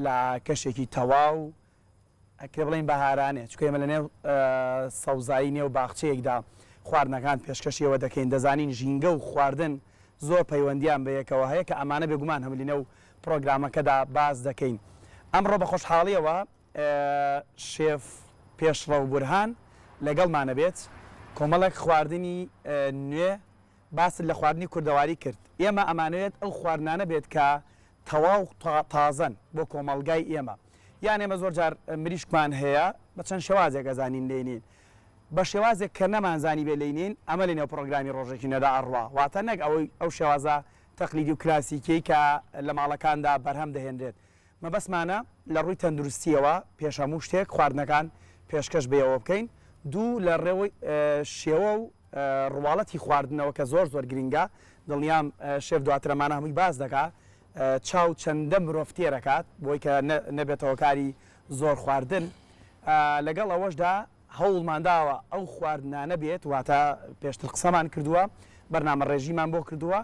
لە کەشێکی تەواو ئەکرێ بڵێین بەهارانێ، چونکە ئێمە لەنێو سەوزایی نێو باخچەیەکدا خواردنەکان پێشکەشی ئێوە دەکەین، دەزانین ژینگە و خواردن زۆر پەیوەندییان بەیەکەوە هەیە کە ئەمانە بێگومان هەموو لەنێو پڕۆگرامەکەدا باس دەکەین. ئەمڕۆ بە خۆشحاڵییەوە شێف پێشڕەو بورهان لەگەڵمانە بێت، کۆمەڵێک خواردنی نوێ باست لە خواردنی کوردەواری کرد، ئێمە ئەمانەوێت ئەو خواردنانە بێت کە تەواو تازەن بۆ کۆمەڵگای ئێمە یان ئێمە زۆر جار مریشکمان هەیە بە چەند شێوازێک ئەزانین لێی نین بە شێوازێک کە نەمانزانیبێ لێی نین ئەمە لە نێو پڕۆگرامی ڕۆژێکی نوێدا ئەڕوا واتە نەک ئەوەی ئەو شێوازە تەقلیدی و کلاسیکیەی کە لە ماڵەکاندا بەرهەم دەهێنرێت مەبەستمانە لە ڕووی تەندروستیەوە پێش هەموو شتێک خواردنەکان پێشکەش بەیەوە بکەین دوو لە ڕێوەی شێوە و ڕواڵەتی خواردنەوە کە زۆر زۆر گرینگە دڵنیام شێف دواتر ئەمانە هەمووی باس دەکا چاو چەندە مرۆڤ تێرەکات بۆی کە نەبێتە هۆکاری زۆر خواردن لەگەڵ ئەوەشدا هەوڵمان داوە ئەو خواردنانە بێت واتە پێشتر قسەمان کردووە بەرنامە ڕێژیمان بۆ کردووە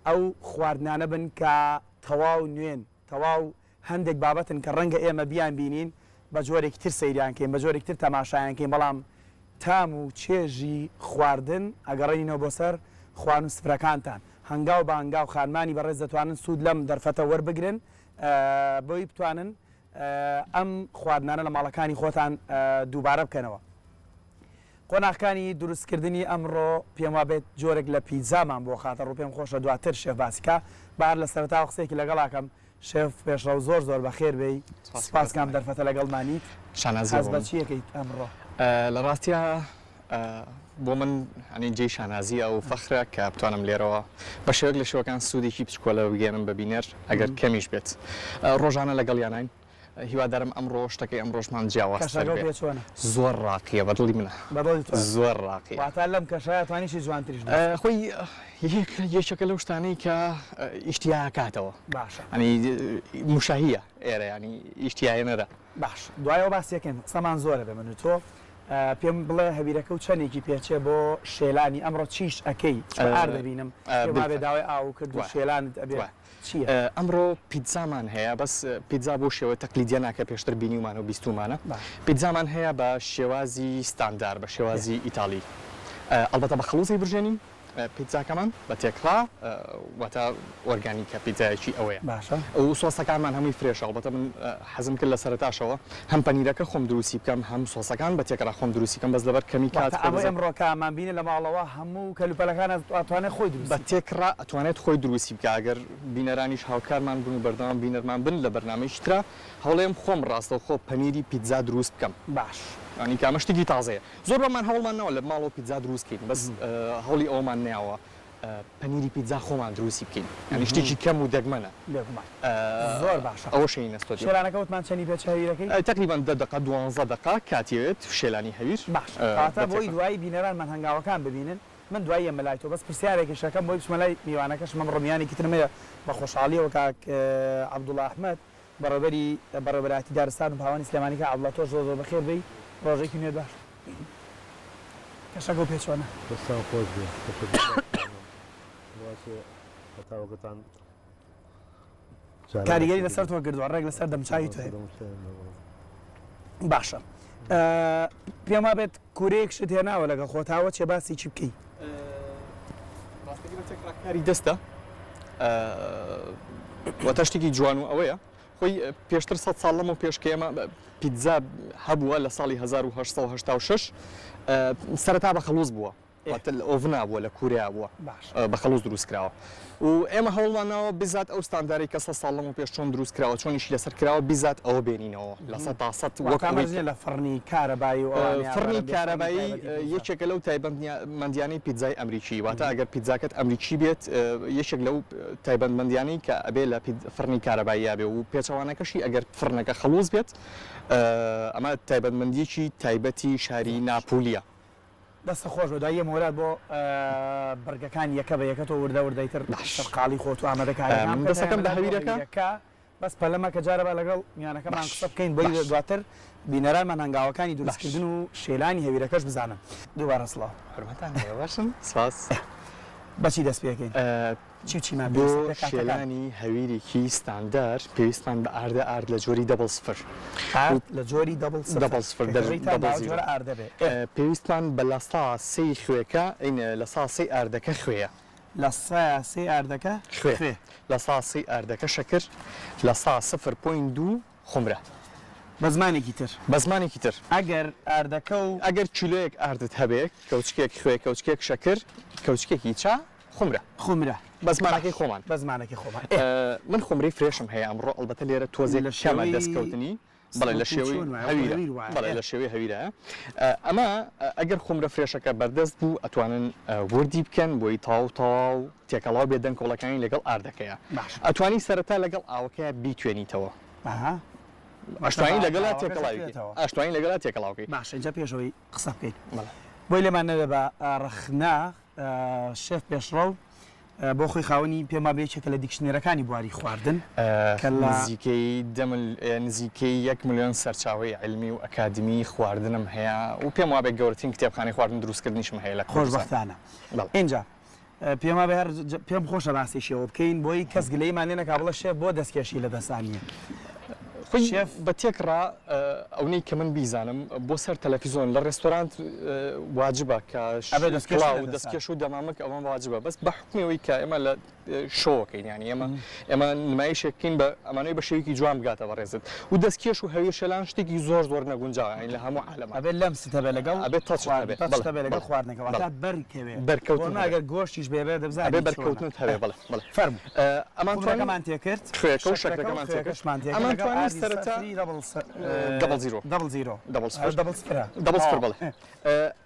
ئەو خواردنانە بن کە تەواو نوێن تەواو هەندێک بابەتن کە ڕەنگە ئێمە بیانبینین بە جۆرێکی تر سەیریان کەین، بە جۆرێکی تر تەماشایان کەین، بەڵام تام و چێژی خواردن ئەگەڕێنینەوە بۆ سەر خوان و سفرەکانتان. هەنگاو بە هەنگاو خانمانی بەڕێز دەتوانن سوود لەم دەرفەتە وەربگرن بۆی بتوانن ئەم خواردنانە لە ماڵەکانی خۆتان دووبارە بکەنەوە. قۆناغکانی دروستکردنی ئەمڕۆ پێم وابێت جۆرێک لە پیتزامان بۆ خاتە ڕوو پێم خۆشە دواتر شێف باسی کا با هەر لە سەرەتاوە قسەیەکی لەگەڵا کەم شێف پێشڕەو زۆر زۆر بەخێر بێی سپاس سپاس کام کەم دەرفەتە لەگەڵمانیت شانازیە هەست بۆ بە من چی ئەکەیت ئەمڕۆ؟ لە ڕاستیا بۆ من یانی جێی شانازیە و فەخرە کە بتوانم لێرەوە بە شێوەیەک لە شێوەکان سوودێکی بچکۆلە بگەیەنم بە بینەر ئەگەر کەمیش بێت ڕۆژانە لەگەڵیانین هیوادارم ئەمڕۆ شتەکەی ئەمڕۆشمان جیاوازتر کەشەکەو بێ. پێ چۆنە؟ زۆر ڕاقیە بە دڵی منە. بە دڵی تۆیە. زۆر ڕاقیە. واتا لەم کەشەیا توانیشی جوانتریش دروست بکەی. خۆی یەکێکە لەو شتانەی کە ئیشتیا ئەکاتەوە. باشە. یانی موشاهیە ئێرە یانی ئیشتیاهێنەرە. باشە دوای ئەوە باسی ئەکەین قسەمان زۆرە بێ من و تۆ. پێم بڵێ هەویرەکەو چەنێکی پێچێ بۆ شێلانی ئەمڕۆ چیش ئەکەی؟ چونکە ئارد ئەبینم پێم وابێ داوای ئاوو کرد و شێلانت ئەبێ. چیە؟ ئەمڕۆ پیتزامان هەیە بەس پیتزا بەو شێوە تەقلیدیە نا کە پێشتر بینیومانە و بیستوومانە پیتزامان هەیە بە شێوازی ستاندار بە شێوازی ئیتاڵی ئەڵبەتە بە خەڵوزی برژێنین پیتزاکەمان بە تێکڕا واتە ئۆرگانیکە پیتزایەکی ئەوەیە باشە و سۆسەکانمان هەمووی fresh ە ئەڵبەتە من حەزم کرد لە سەرەتاشەوە هەم پەنیرەکە خۆم دروستی بکەم هەم سۆسەکان بە تێکڕا خۆم دروستی کەم بەس لەبەر کەمی کات واتە ئەوەی ئەمڕۆ کە ئەمانبینێ لە ماڵەوە هەموو کەلوپەلەکان ئەتوانێت خۆی بە دروستی بکات. تێکڕا ئەتوانێت خۆی دروستی بکا ئەگەر بینەرانیش هاوکارمان بن و بەردەوام بینەرمان بن لە بەرنامەیەکی ترا هەوڵێم خۆم ڕاستەوخۆ پەنیری پیتزا دروست بکەم باش. یانی کە ئەمە شتێکی تازەیە زۆربەمان هەوڵمان ناوە لە ماڵەوە پیتزا دروست کەین بەس هەوڵی ئەوەمان نەیاوە پەنیری پیتزا خۆمان دروستی بکەین یانی شتێکی کەم و دەگمەنە. بێگومان زۆر باشە. ئەوەش هێینە ستۆدیۆ. شێلانەکە وتمان چەنی پێچ هەویرەکەی؟ تەقریبەن دە دەقە دوانزە دەقە کاتی ئەوێت شێلانی هەویر باشە کەواتە بە بۆی تێکڕا. دوایی بینەرانمان هەنگاوەکان ببینن من دوایی ئەمە لای تۆ بەس پرسیارێکیش ئەکەم بۆی بچمە لای میوانەکەشم ئەمڕۆ میوانێکی ترم هەیە بە خۆشحاڵیەوە کاک عەبدوڵا ئەحمەد بەڕێوبەری بەڕێوبەرایەتی دارستان و پاوانی سلێمانی کاک عەبدوڵا تۆش زۆر زۆر بەخێر بێی ڕۆژێکی نوێت باش کەشەکەو پێ چۆنە؟ دەستتان خۆش بێ کەشەکەی باش خانم واچێ هەتاوەکەتان جاران کاریگەری نەکردبوو. لەسەر تۆ کردووە ڕێک لەسەر دەمچاوی تۆیە باشە پێم وابێت کورەیەک شت هێناوە لەگەڵ خۆتاوە چێ باسی چی بکەی؟ ڕاستەکەی بە تێکڕا کاری دەستە واتە شتێکی جوان و ئەوەیە خۆی پێشتر سە ساڵ لەمەو پێش کە ئێمە پیتزا هەبووە لە ساڵی 1986 سەرەتا بە خەڵوز بووە واتە لە oven ا بووە لە کوریا بووە بە خەڵوز دروست کراوە و ئێمە هەوڵمان ناوە بزات ئەو ستاندارەی کە سە ساڵ لەمەو پێش چۆن دروست کراوە چۆنیشی لەسەر کراوە بیزات ئەوە بێنینەوە لە 100% وەک واتە ئەوەی مەرج نیە لە فڕنی کارەبایی و ئەوانەیا فڕنی بەرەم بێ فڕنی کارەبایی تایبەتی پیتزا. یەکێکە لەو تایبەتمەندیانەی پیتزای ئەمریکی واتە ئەگەر پیتزاکەت ئەمریکی بێت یەکێک لەو تایبەتمەندیانەی کە ئەبێ لە فڕنی کارەباییا بێ و پێچەوانەکەشی ئەگەر فڕنەکە خەڵوز بێت ئەمە تایبەتمەندیەکی تایبەتی شاری ناپولیە. دەستت خۆش بێت دوایی مۆراد بۆ بڕگەکان یەکە بە یەکە تۆ وردە وردەی تر سەرقاڵی خۆت و ئامادەکاریەکان من بکە تا دەستەکەم ئێمە بە لات بۆ هەویرەکە. هەویرەکە بەس پەلە مەکە جارە با لەگەڵ میوانەکەمان باش قسە بکەین بۆی باش. دواتر بینەرانمان هەنگاوەکانی باش. دروستکردن و شێلانی هەویرەکەش بزانن. دووبارە سڵاو. حورمەتان هەیە باشن سپاس. بەچی دەست پێکەین؟ چی و چیمان بۆ پێویستە پێکهاتەکان؟ شێلانی هەویرێکی ستاندار پێویستمان بە ئاردە ئارد لە جۆری double سفر ئارد لە جۆری double سفر double سفر کە دەر گەورەی تا double باو zero جۆرە ئاردە بێ ئێ. پێویستمان بە لە سا سێی خوێکە ئەی لە سا سێی ئاردەکە خوێیە. لە سا سێی ئاردەکە خوێ. خوێ. لە سا سێی ئاردەکە شەکر لە سا سفر point دوو خومرە. بە زمانێکی تر. بە زمانێکی تر. ئەگەر ئاردەکە و. ئەگەر کیلۆیەک ئاردت هەبێ کەوچکێک خوێ کەوچکێک شەکر کەوچکێکی چا خومرە. خومرە. بە زمانەکەی باش خۆمان. بە زمانەکەی خۆمان. ئێ. من خومرەی fresh م هەیە ئەمڕۆ ئەڵبەتە لێرە تۆزێک لە کەمە شێوەی دەستکەوتنی. بەڵێ لە وەکو شێوەی چۆن وایە؟ وەکو هەویرە. هەویر وایە. بەڵێ ئێ. لە شێوەی هەویرایە. ئەمە ئەگەر خومرە fresh ەکە بەردەست بوو ئەتوانن وردی بکەن بۆی تەواو تەواو تێکەڵاو بێت دەنکۆڵەکانی لەگەڵ ئاردەکەیا. باشە. ئەتوانی سەرەتا لەگەڵ ئاوەکەیا بیتوێنیتەوە. ئەها. واتە ئەشتوانی بە لەگەڵا ئاوەکەش تێکەڵاوی بکەی. ئەتوێتەوە. ئەشتوانی لەگەڵا تێکەڵاو بکەی. باشە ئینجا پێش ئەوەی قسە بکەین. بەڵێ. بۆی لێمان نەبێ بە ڕەخنە شێف پێشڕەو بۆ خۆی خاوەنی پێم وابێ یەکێکە لە dictionary ەکانی بواری خواردن کە لە. نزیکەی دە مل نزیکەی یەک ملیۆن سەرچاوەی عیلمی و ئەکادیمی خواردنم هەیە و پێم وابێ گەورەترین کتێبخانەی خواردن دروستکردنیشم هەیە لە کوردستان. خۆشبەختانە. بەڵێ. ئینجا پێم وابێ هەر پێم خۆشە باسێکی ئەوە بکەین بۆی کەس گلەییمان لێ نەکا بڵێ شێف بۆ دەستکێشی لە دەستا نییە. خۆی شێف. بە تێکڕا ئەونەی کە من بیزانم بۆ سەر تەلەفیزۆن لە ڕێستۆرانت واجبە کە ئەبێ دەستکێش کڵاو لە و دەستا. دەستکێش و دەمامک ئەوە واجبە بەس بە حوکمی ئەوەی کە ئێمە لە show ەکەین یانی ئێمە ئێمە نمایشێک بکەین بە ئەمانەوەی بە شێوەیەکی جوان بگاتە بەڕێزت و دەستکێش و هەویر شێلان شتێکی زۆر زۆر نەگونجاوە یانی لە هەموو عالەما ئەبێ لەمست هەبێ لەگەڵ ئەبێ touch ت خواردن هەبێ touch ت بەڵێ هەبێ لەگەڵ بەڵێ خواردنەکە بەڵێ واتە بەرکەوێ بۆ بەرکەوتن نا هەبێ ئەگەر گۆشتیش بێ بێ دەبزانی ئەبێ چۆنە بەرکەوتنت هەبێ بەڵێ بەڵێ فەرموو ئەمان توانی خومرەکەمان تێکرد خوێکە و شەکرەکە و شەکرەکەمان تێکرد خوێکەشمان تێکرد ئەمان لەگەڵ توانی ئاردی سەرەتا سفری double double zero double zero double سفر double سفرە double سفر تەواو بەڵێ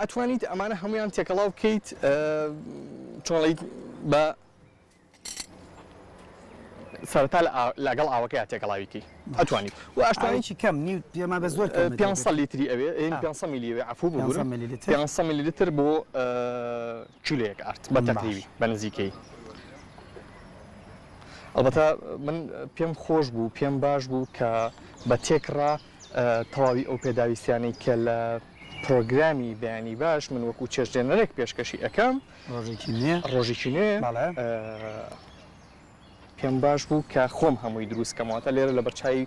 ئەتوانیت ئەمانە هەمویان تێکەڵاو بکەیت چۆنڵیت بە سەرەتا لەگەڵ ئاوەکەیا تێکەڵاوی کەی ئەتوانی و ئەشتوانی ئاوێکی کەم نیو پێما بە زۆر کەم 500 لیتری ئەوێ 500 میلی ئەوێ عەفوو ببورن 500 میلی لیتر 500 میلی لیتر بۆ کیلۆیەک ئارد بە تەقریبی بە نزیکەی ئەڵبەتە من پێم خۆش بوو پێم باش بوو کە بە تێکڕا تەواوی ئەو پێداویستیانەی کە لە پرۆگرامی بەیانی باش من وەکو چێشتلێنەرێک پێشکەشی ئەکەم ڕۆژێکی نوێ ڕۆژێکی نوێ بەڵێ. پێم باش بوو کە خۆم هەمووی دروست کەم واتە لێرە لە بەرچاوی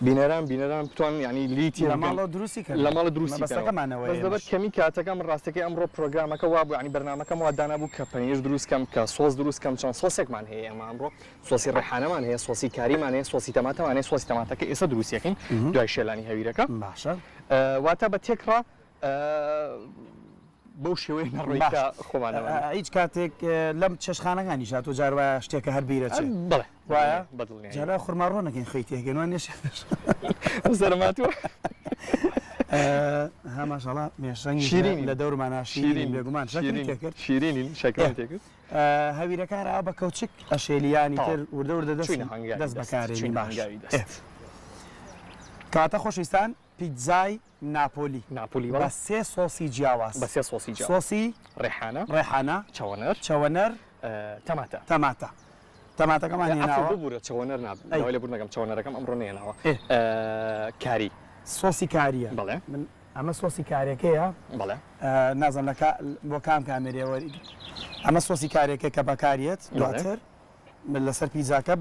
بینەران بینەران بتوانن یعنی لی تێ لە بگەن ماڵەوە دروستی کەن لە ماڵە دروستی کەنەوە مەبەستەکەمان ئەوەیە بەس لەبەر ئێمەش. کەمی کاتەکە من ڕاستەکەی ئەمڕۆ پرۆگرامەکە وابوو یعنی بەرنامەکەم وا دانابوو کە پەنیر دروست کەم کە سۆس دروست کەم چەند سۆسێکمان هەیە ئێمە ئەمڕۆ سۆسی ڕێحانەمان هەیە سۆسی کاریمان هەیە سۆسی تەماتەمان هەیە سۆسی تەماتەکە ئێستا دروستی ئەکەین دوای شێلانی هەویرەکە باشە واتە بە تێکڕا بەو شێوەیە نەڕۆی باش کە خۆمان ئەمانە. هیچ کاتێک لەم چێشتخانەکانیشا تۆ جار وایە شتێکە هەر بیرەچێ بەڵێ وایە بەدڵنیایی جار وایە خورما ڕۆنەکەین خوێی تێکەین وانیە شێف سەرم هاتووە ها ماشاڵا مێشەنگیش شیرینین. لە دەورمانا شیرینین شیرینین بێگومان شەکری شیرینین تێکرد شیرینین شەکرم تێکرد هەویرەکە هەر ئاوا بە کەوچک ئەشێلی یانی تەواو. تر وردە وردە دەست چوینە هەنگاوی دەست دەست بەکارێنی چوینە باش هەنگاوی ئێ. دەست کەواتە خۆشەویستان پیتزای ناپۆلی ناپۆلی بە بەڵێ. سێ سۆسی جیاواز. بە سێ سۆسی جیاواز. سۆسی. ڕێحانە. ڕێحانە. چەوەنەر. چەوەنەر. تەماتە. تەماتە. تەماتەکەمان عەفو هێناوە. ببورە چەوەنەر نا ئەی. داوای لێبوردن دەکەم چەوەنەرەکەم ئەمڕۆ نەهێناوە. ئێ. کاری. سۆسی کارییە. بەڵێ. من ئەمە سۆسی کارێکەیە. بەڵێ. نازانم لە کا بۆ کام کامێرەیە وەری ئەمە سۆسی کارێکە کە بەکاریەت بەڵێ. دواتر لەسەر پیتزاکە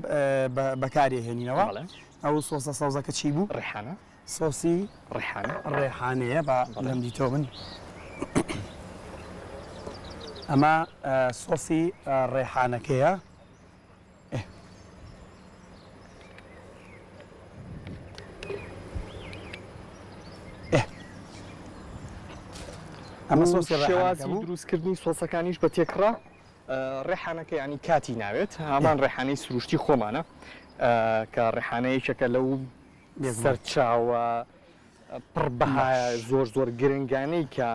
بەکاری هێنینەوە. بەڵێ. ئەو سۆسە سەوزەکە چی بوو؟ ڕێحانە. سۆسی ڕێحانە. ڕێحانەیە با لەم دیتەوە بن. ئەمە سۆسی ڕێحانەکەیە. ئەمە سۆسی ڕێحانەکە شێوازی بوو. دروستکردنی سۆسەکانیش بە تێکڕا ڕێحانەکە ینی کاتی ناوێت هەمان ڕێحانەی سروشتی خۆمانە کە ڕێحانە یەکێکە لەو سەرچاوە پڕ بەهایە زۆر زۆر گرنگانەی کە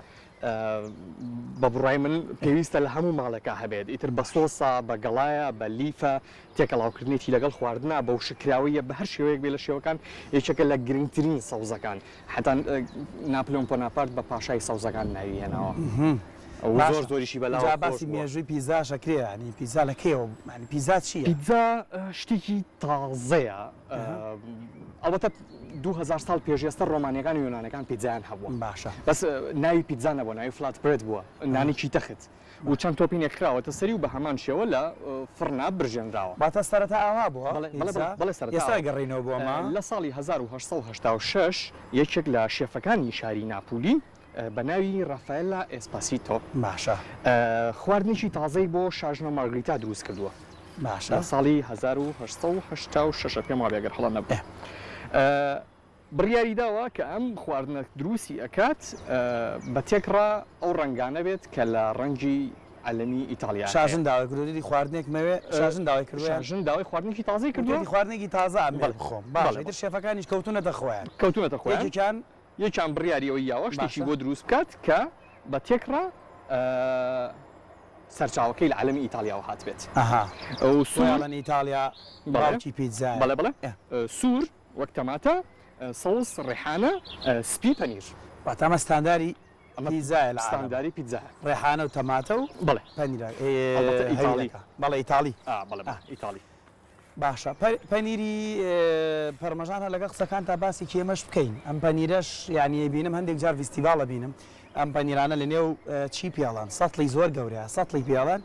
بە بڕای من پێویستە لە هەموو ماڵێکا هەبێت ئیتر بە سۆسە بە گەڵایە بە لیفە تێکەڵاوکردنێکی لەگەڵ خواردنا بە وشککراوەیە بە هەر شێوەیەک بێ لە شێوەکان یەکێکە لە گرنگترین سەوزەکان حتا ناپلۆن پۆناپارت بە پاشای سەوزەکان ناوی هێناوە زۆر زۆریشی بەلاوە جا باسی مێژووی پیتزاش ئەکرێ یانی پیتزا لە کەیەوە یانی پیتزا چییە؟ پیتزا شتێکی تازەیە ئەڵبەتە. 2000 ساڵ پێش ئێستا ڕۆمانیەکان و یۆنانەکان پیتزایان هەبووە. باشە. بەس ناوی پیتزا نەبووە، ناوی flat bread بووە، نانێکی تەخت و چەند topping ێک خراوەتە سەری و بە هەمان شێوە لە فڕنا برژێنراوە. واتە سەرەتا ئاوا بووە بەڵێ، بەڵێ، پیتزا؟ بەڵێ سەرەتا ئێستا ئاوا بووە. گەڕێینەوە بۆ ئەمە. لە ساڵی 1886 یەکێک لە شێفەکانی شاری ناپولی بە ناوی ڕافایلا ئێسپاسیتۆ باشە. خواردنێکی تازەی بۆ شاژنە مارگریتا دروست کردووە. باشە. لە ساڵی 1886 پێم وابێ گەر هەڵە نەبم. بڕیاری داوە کە ئەم خواردنە دروستی ئەکات بە تێکڕا ئەو ڕەنگانە بێت کە لە ڕەنگی عەلەمی ئیتاڵیا هەیە. شاژن داوای کردووە دیدی خواردنێک مەوێ شاژن داوای کردووە یان؟ شاژن داوای خواردنێکی تازەی کردووە. وتیەتی خواردنێکی تازە ئەمەوێ بەڵێ بخۆم. باشە بەڵێ ئیتر شێفەکانیش کەوتوونەتە خۆیان. کەوتوونەتە خۆیان. یەکێکیان. یەکیان بڕیاری ئەوەی یاوە شتێکی باشە. بۆ دروست بکات کە بە تێکڕا سەرچاوەکەی لە عەلەمی ئیتاڵیاوە هاتبێت. ئەها. و سوور. وایەڵێن ئیتاڵیا بەڵێ. باوکی پیتزایە. بەڵێ بەڵێ. ئێ. سوور وەک تەماتە، سەوز ڕێحانە، سپی پەنیر. واتە ئەمە ستانداری ئەمە پیتزایە لە عالەم. ستانداری پیتزایە. ڕێحانە و تەماتە و بەڵێ. پەنیرە ئەڵبەتە ئیتاڵی. هەویرەکە. بەڵێ ئیتاڵی. ئا بەڵێ بەڵێ ئیتاڵی. باشە پەنیری پەرمەژان هەر لەگەڵ قسەکانتا باسێکی ئێمەش بکەین ئەم پەنیرەش یانی ئەیبینم هەندێک جار ڤیستیڤاڵ ئەبینم ئەم پەنیرانە لە نێو چی پێڵەن سەتڵی زۆر گەورەیە سەتڵی پێڵەن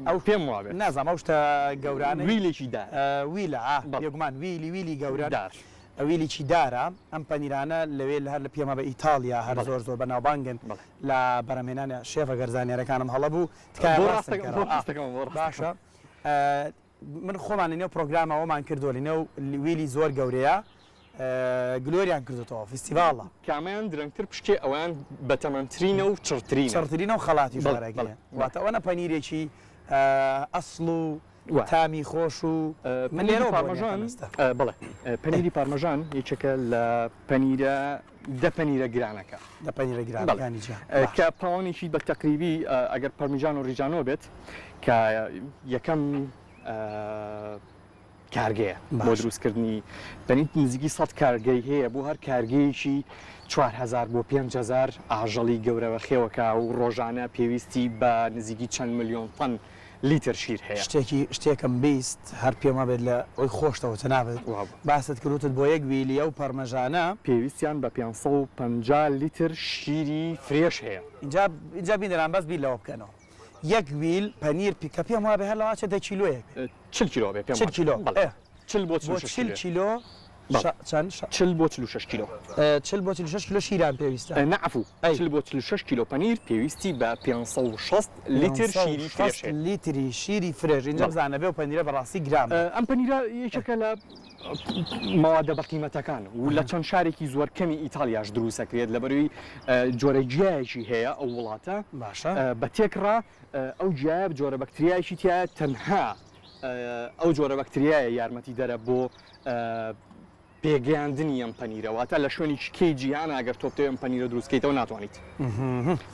ئەو پێم وابێت نازانم ئەو شتە گەورانەی ویلێکی دار ویلە ئا بێگومان ویلی ویلی گەورە دار ویلیکی دارە ئەم پەنیرانە لەوێ هەر لە پێمە بە ئیتاڵیا هەر زۆر زۆر بەناوبانگن لە بەرهەمهێنانی شێف ئەگەر زانیارەکانم هەڵە بوو تکایە ڕاستم کەرەوە باشە من خۆمان لەنێو پرۆگرامە ئەوەمان کردووە لەنێو ویلی زۆر گەورەیە گلۆریان کردوتەوە فیستیڤاڵە. کامیان درەنگتر پشکێ ئەویان بەتەمەنترینە و چڕترینە. چڕترینە و خەڵاتیش وەرەگرێ. واتە ئەوەنە پەنیرێکی ئەسڵ و تامی خۆش و من لێرەوە پارمەژان بەڵێ پەنیری پارمەژان یەکێکە لە پەنیرە دە پەنیرە گرانەکە. دە پەنیرە گرانەکانی جیهان. کە پاوەنێکی بە تەقریبی ئەگەر پەرمیجان و ڕیجانۆ بێت کە یەکەم کارگەیە بۆ دروستکردنی پەنیر نزیکی 100 کارگەی هەیە بۆ هەر کارگەیەکی 4000 بۆ 5000 ئاژەڵی گەورە بەخێوەکە و ڕۆژانە پێویستی بە نزیکی چەند ملیۆن تەن لیتر شیر هەیە. شتێکی شتێکم 20 هەر پێم وابێت لە ئەوی خۆشتەوە جەنابت وابوو. باست کرد وتت بۆ یەک ویلی ئەو پەرمەژانە. پێویستیان بە 550 لیتر شیری fresh هەیە. ئینجا ئینجا بینەران بەس بیر لەوە بکەنەوە یەک ویل پەنیر پی کە پێم وابێ هەر لەوە ئەچێ دە کیلۆیەک بێ. 40 کیلۆ بێ پێم 40 وابێ. کیلۆ بەڵێ ئێ. 40 بۆ بۆ 46 40 کیلۆیە. کیلۆ بەڵێ. شە چەند شە. 40 بۆ 46 کیلۆ. 40 بۆ 46 کیلۆ شیران پێویستە. نا عەفو ئەی. 40 بۆ 46 کیلۆ پەنیر پێویستی بە 560 لیتر شیری fresh 560 هەیە. لیتری شیری fresh ئینجا بەڵێ. بزانە بێ و پەنیرە بەڕاستی گران بێ. ئەم پەنیرە یەکێکە لە مەوادە بەقیمەتەکان و لە چەند شارێکی زۆر کەمی ئیتاڵیاش دروست ئەکرێت لەبەرئەوەی جۆرە گیایەکی هەیە ئەو وڵاتە باشە. بە تێکڕا ئەو گیایە جۆرە بەکتریایەکی تیایە تەنها ئەو جۆرە بەکتریایە یارمەتیدەرە بۆ پێگەیاندنی ئەم پەنیرە واتە لە شوێنێکی کەی جیهانە ئەگەر تۆ بتەوێت ئەم پەنیرە دروست کەیتەوە ناتوانیت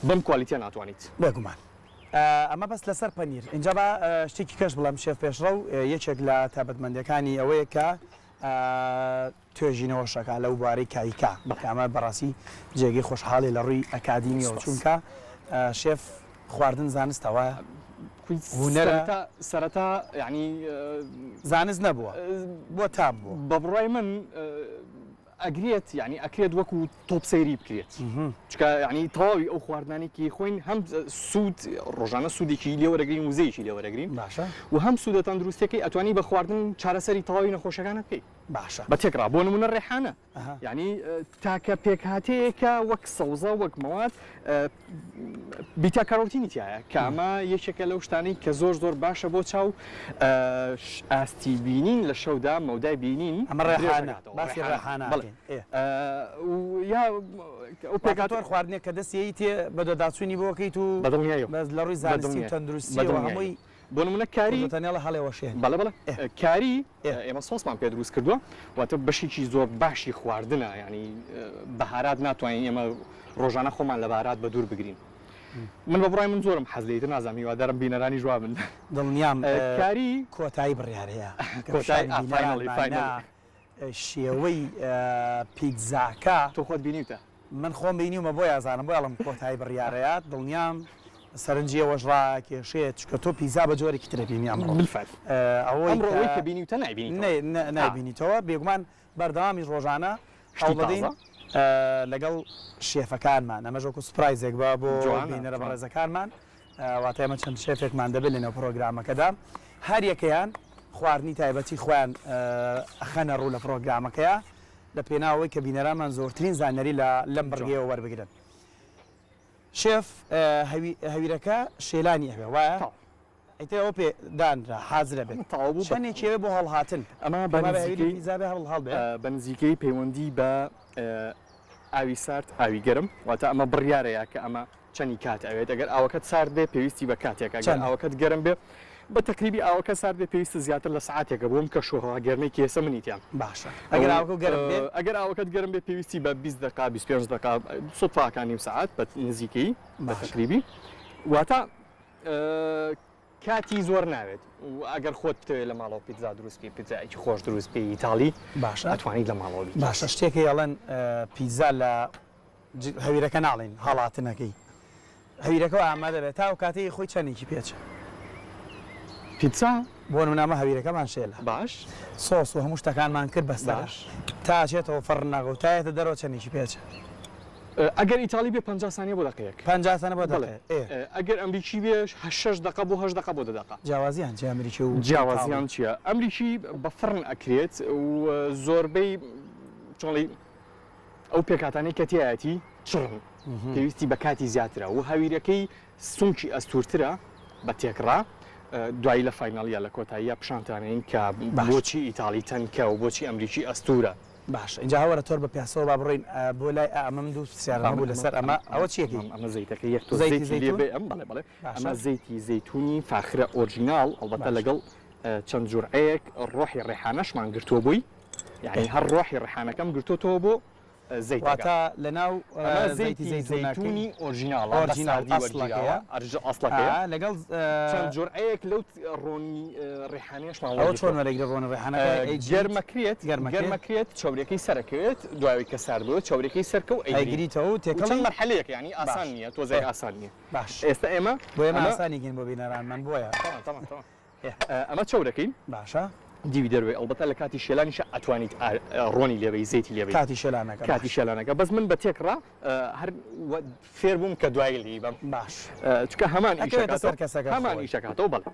بەم quality ە ناتوانیت. بێگومان ئەمە بەس لەسەر پەنیر ئینجا با شتێکی کەش بڵێم شێف پێشڕەو یەکێک لە تایبەتمەندیەکانی ئەوەیە کە توێژینەوەش ئەکا لەو بوارەی کە ئەیکا کە ئەمە بەڕاستی جێگەی خۆشحاڵیە لە ڕووی ئەکادیمیەوە چونکە شێف خواردن زانستە وایە؟ هونەرە؟ سەرەتا سەرەتا یانی زانست نەبووە بۆ تام بووە. بە بڕوای من ئەگرێت یانی ئەکرێت وەکو تۆپ سەیری بکرێت چونکە یانی تەواوی ئەو خواردنانەی کە خۆین هەم سوود ڕۆژانە سوودێکی لێ وەرەگرین وزەیەکی لێ وەرەگرین باشە و هەم سوودە تەندروستیەکەی ئەتوانی بە خواردن چارەسەری تەواوی نەخۆشیەکانە بکەی باشە بە تێکڕا بۆ نمونە ڕێحانە یانی تاکە پێکهاتەیەکە وەک سەوزە وەک مەواد beta carotene ی تایە کە ئەمە یەکێکە لەو شتانەی کە زۆر زۆر باشە بۆ چاو ئاستی بینین لە شەودا مەودای بینین ئەمە ڕێحانە باسی ڕێحانە بەڵێ یا ئەو پێکهاتە خواردنێک کە دەستی تێ بەدواداچوونی بۆ کەیت و بەدڵنیایەوە بەس لە ڕووی زانستی و تەندروستیەوە هەمووی بۆ نمونە کاری تەنێڵە هەڵێوەشێن بەڵێ بەڵێ کاری ئێمە سۆسمان پێ دروست کردووە واتە بەشێکی زۆر باشی خواردنە یعنی بەهارات ناتوانین ئێمە ڕۆژانە خۆمان لە بارات بە دوور بگرین من بە بڕای من زۆرم حەز لێیتر نازانم هیوادارم بینەرانی جوابن دڵنیام کاری کۆتایی بڕیارەیە کۆتایی finally finally شێوەی پیتزاکە. تۆ خۆت بینیوتە؟ من خۆم بینیومە بۆیە ئەزانم بۆیە ئەڵێم کۆتایی بڕیارەیە دڵنیام سەرنجی ئێوەش ڕاکێشێت چونکە تۆ پیتزا بە جۆرێکی تر ئەبینی ئەمڕۆ بالفعل ئەوەی ئەمڕۆ ئەوەی کە بینیوتە نایبینیتەوە نایبینیتەوە بێگومان. بەردەوامیش ڕۆژانە شتی هەوڵدەدەین تازە. لەگەڵ شێفەکانمان، ئەمەش وەکو surprise ێک بە بۆ جوانە، بینەرە جوان. بەڕێزەکانمان، واتە ئێمە چەند شێفێکمان دەبێت لەنێو پڕۆگرامەکەدا، هەر یەکەیان خواردنی تایبەتی خۆیان ئەخەنە ڕوو لە پڕۆگرامەکەیا، لە پێناو ئەوەی کە بینەرانمان زۆرترین زانیاری لە لەم جوان. بڕگەیەوە وەربگرن. شێف هەویرەکە شێلانی ئەوێ وایە؟ تەواو. ئیتر ئەوە پێ دانرا حازرە بێت. ئەمە تەواو بوو بە چەندێکی ئەوێ بۆ هەڵهاتن؟ ئەمە بە پێم وابێ هەویری نزیکەی پیتزا بێ هەڵ هەڵبێ. بە نزیکەی پەیوەندی بە ئاوی سارد ئاوی گەرم واتە ئەمە بڕیارەیە کە ئەمە چەنی کات ئەوێت ئەگەر ئاوەکەت سارد بێ پێویستی بە کاتێکە ئەگەر چەند؟ ئاوەکەت گەرم بێ بە تەقریبی ئاوەکە سارد بێ پێویستە زیاتر لە سەعاتێکە بۆ ئەم کەشوهەوا گەرمەی کە ئێستا منی تیام. باشە ئەگەر ئاوەکە گەرم بێ؟ ئەگەر ئاوەکەت گەرم بێ پێویستی بە 20 دەقە 25 دەقە سوتفاکان نیو سەعات بە نزیکەی بە باشە. تەقریبی واتە کاتی زۆر ناوێت و ئەگەر خۆت بتەوێت لە ماڵەوە پیتزا دروست بکەی پیتزایەکی خۆش دروست بکەی ئیتاڵی باشە ئەتوانیت لە ماڵەوە بیکەیت. باشە شتێک هەیە ئەڵێن پیتزا لە هەویرەکە ناڵێین هەڵاتنەکەی هەویرەکەوە ئامادە بێت تا ئەو کاتەی خۆی چەندێکی پێچە؟ پیتزا بۆ نمونە ئەمە هەویرەکەمان شێلە باش سۆس و هەموو شتەکانمان کرد بەسەرا باش تا ئەچێتەوە فڕنەکە و تا یەتە دەرەوە چەندێکی پێچە؟ ئەگەر ئیتاڵی بێ 50 سانیە بۆ دەقەیەک. 50 سانیە بۆ بەڵێ دەقەیەک ئێ. ئەگەر ئەمریکی بێ شەش دەقە بۆ هەشت دەقە بۆ دە دەقە. جیاوازیان چیە ئەمریکی و ئیتاڵی؟ جیاوازیان چیە؟ ئەمریکی بە فڕن ئەکرێت و زۆربەی چۆن ڵێی ئەو پێکهاتانەی کە تیایەتی چڕن پێویستی بە کاتی زیاترە و هەویرەکەی سونکی ئەستوورترە بە تێکڕا دوایی لە final یا لە کۆتاییە پیشانتانین کە بۆچی ئیتاڵی تەنکە و بۆچی ئەمریکی ئەستوورە. باشە ئینجا هەوەرە تۆر بە پیاسەوە با بڕۆین بۆ لای ئا ئەمە من دوو پرسیارم هەبوو لەسەر ئەمە ئەوە چیەکەی؟ ئەمە زەیتەکە یەک تۆ زەیتی زەیتی لێ زەیتون؟ بێ ئەم بەڵێ بەڵێ باشە ئەمە زەیتی زەیتونی فاخرە original ئەڵبەتە باشە لەگەڵ چەند جورعەیەک ڕۆحی ڕێحانەشمان گرتووە بۆی یعنی ئێ هەر ڕۆحی ڕێحانەکەم گرتۆتەوە بۆ زەیتەکە. واتە لەناو ئەمە زەیتی زەیتی زەیتونەکەی زەیتونی original ە بە original ساردی ئەسڵەکەیە وەرگیراوە ئەرج ئەسڵەکەیە ئا لەگەڵ چەند جورعەیەک لەو ڕۆنی ڕێحانەیەشمان ئەوە چۆن وەرگرتووە. وەرەگری ڕۆنی ڕێحانەکە ئەیگریت گەرمەکرێت گەرمەکرێت گەرمەکرێت چەوریەکەی سەرەکەوێت دوای کە سارد بووە چەوریەکەی سەرکە و ئەیگری ئەیگریتەوە و و چەند تێکەڵی مەرحەلەیەکە یعنی ئاسان باش نییە تۆزێک ئێ ئاسان نییە باش ئێستا ئێمە بۆ ئێمە ئەمە ئاسانی کەین بۆ بینەرانمان بۆیە تەمام تەمام تەمام ئێ ئەمە چەورەکەین باشە. دیوی دەروێ ئەڵبەتە لە کاتی شێلانیشا ئەتوانیت ڕۆنی لێ بەی زەیتی لێ بەی کاتی شێلانەکە کاتی باش. شێلانەکە بەس من بە تێکڕا هەر فێر بووم کە دوایی لێی بەم باش چونکە هەمان ئەکەوێتە ئیشەکاتەوە سەر کەسەکە هەمان خۆی. ئیشەکاتەوە بەڵێ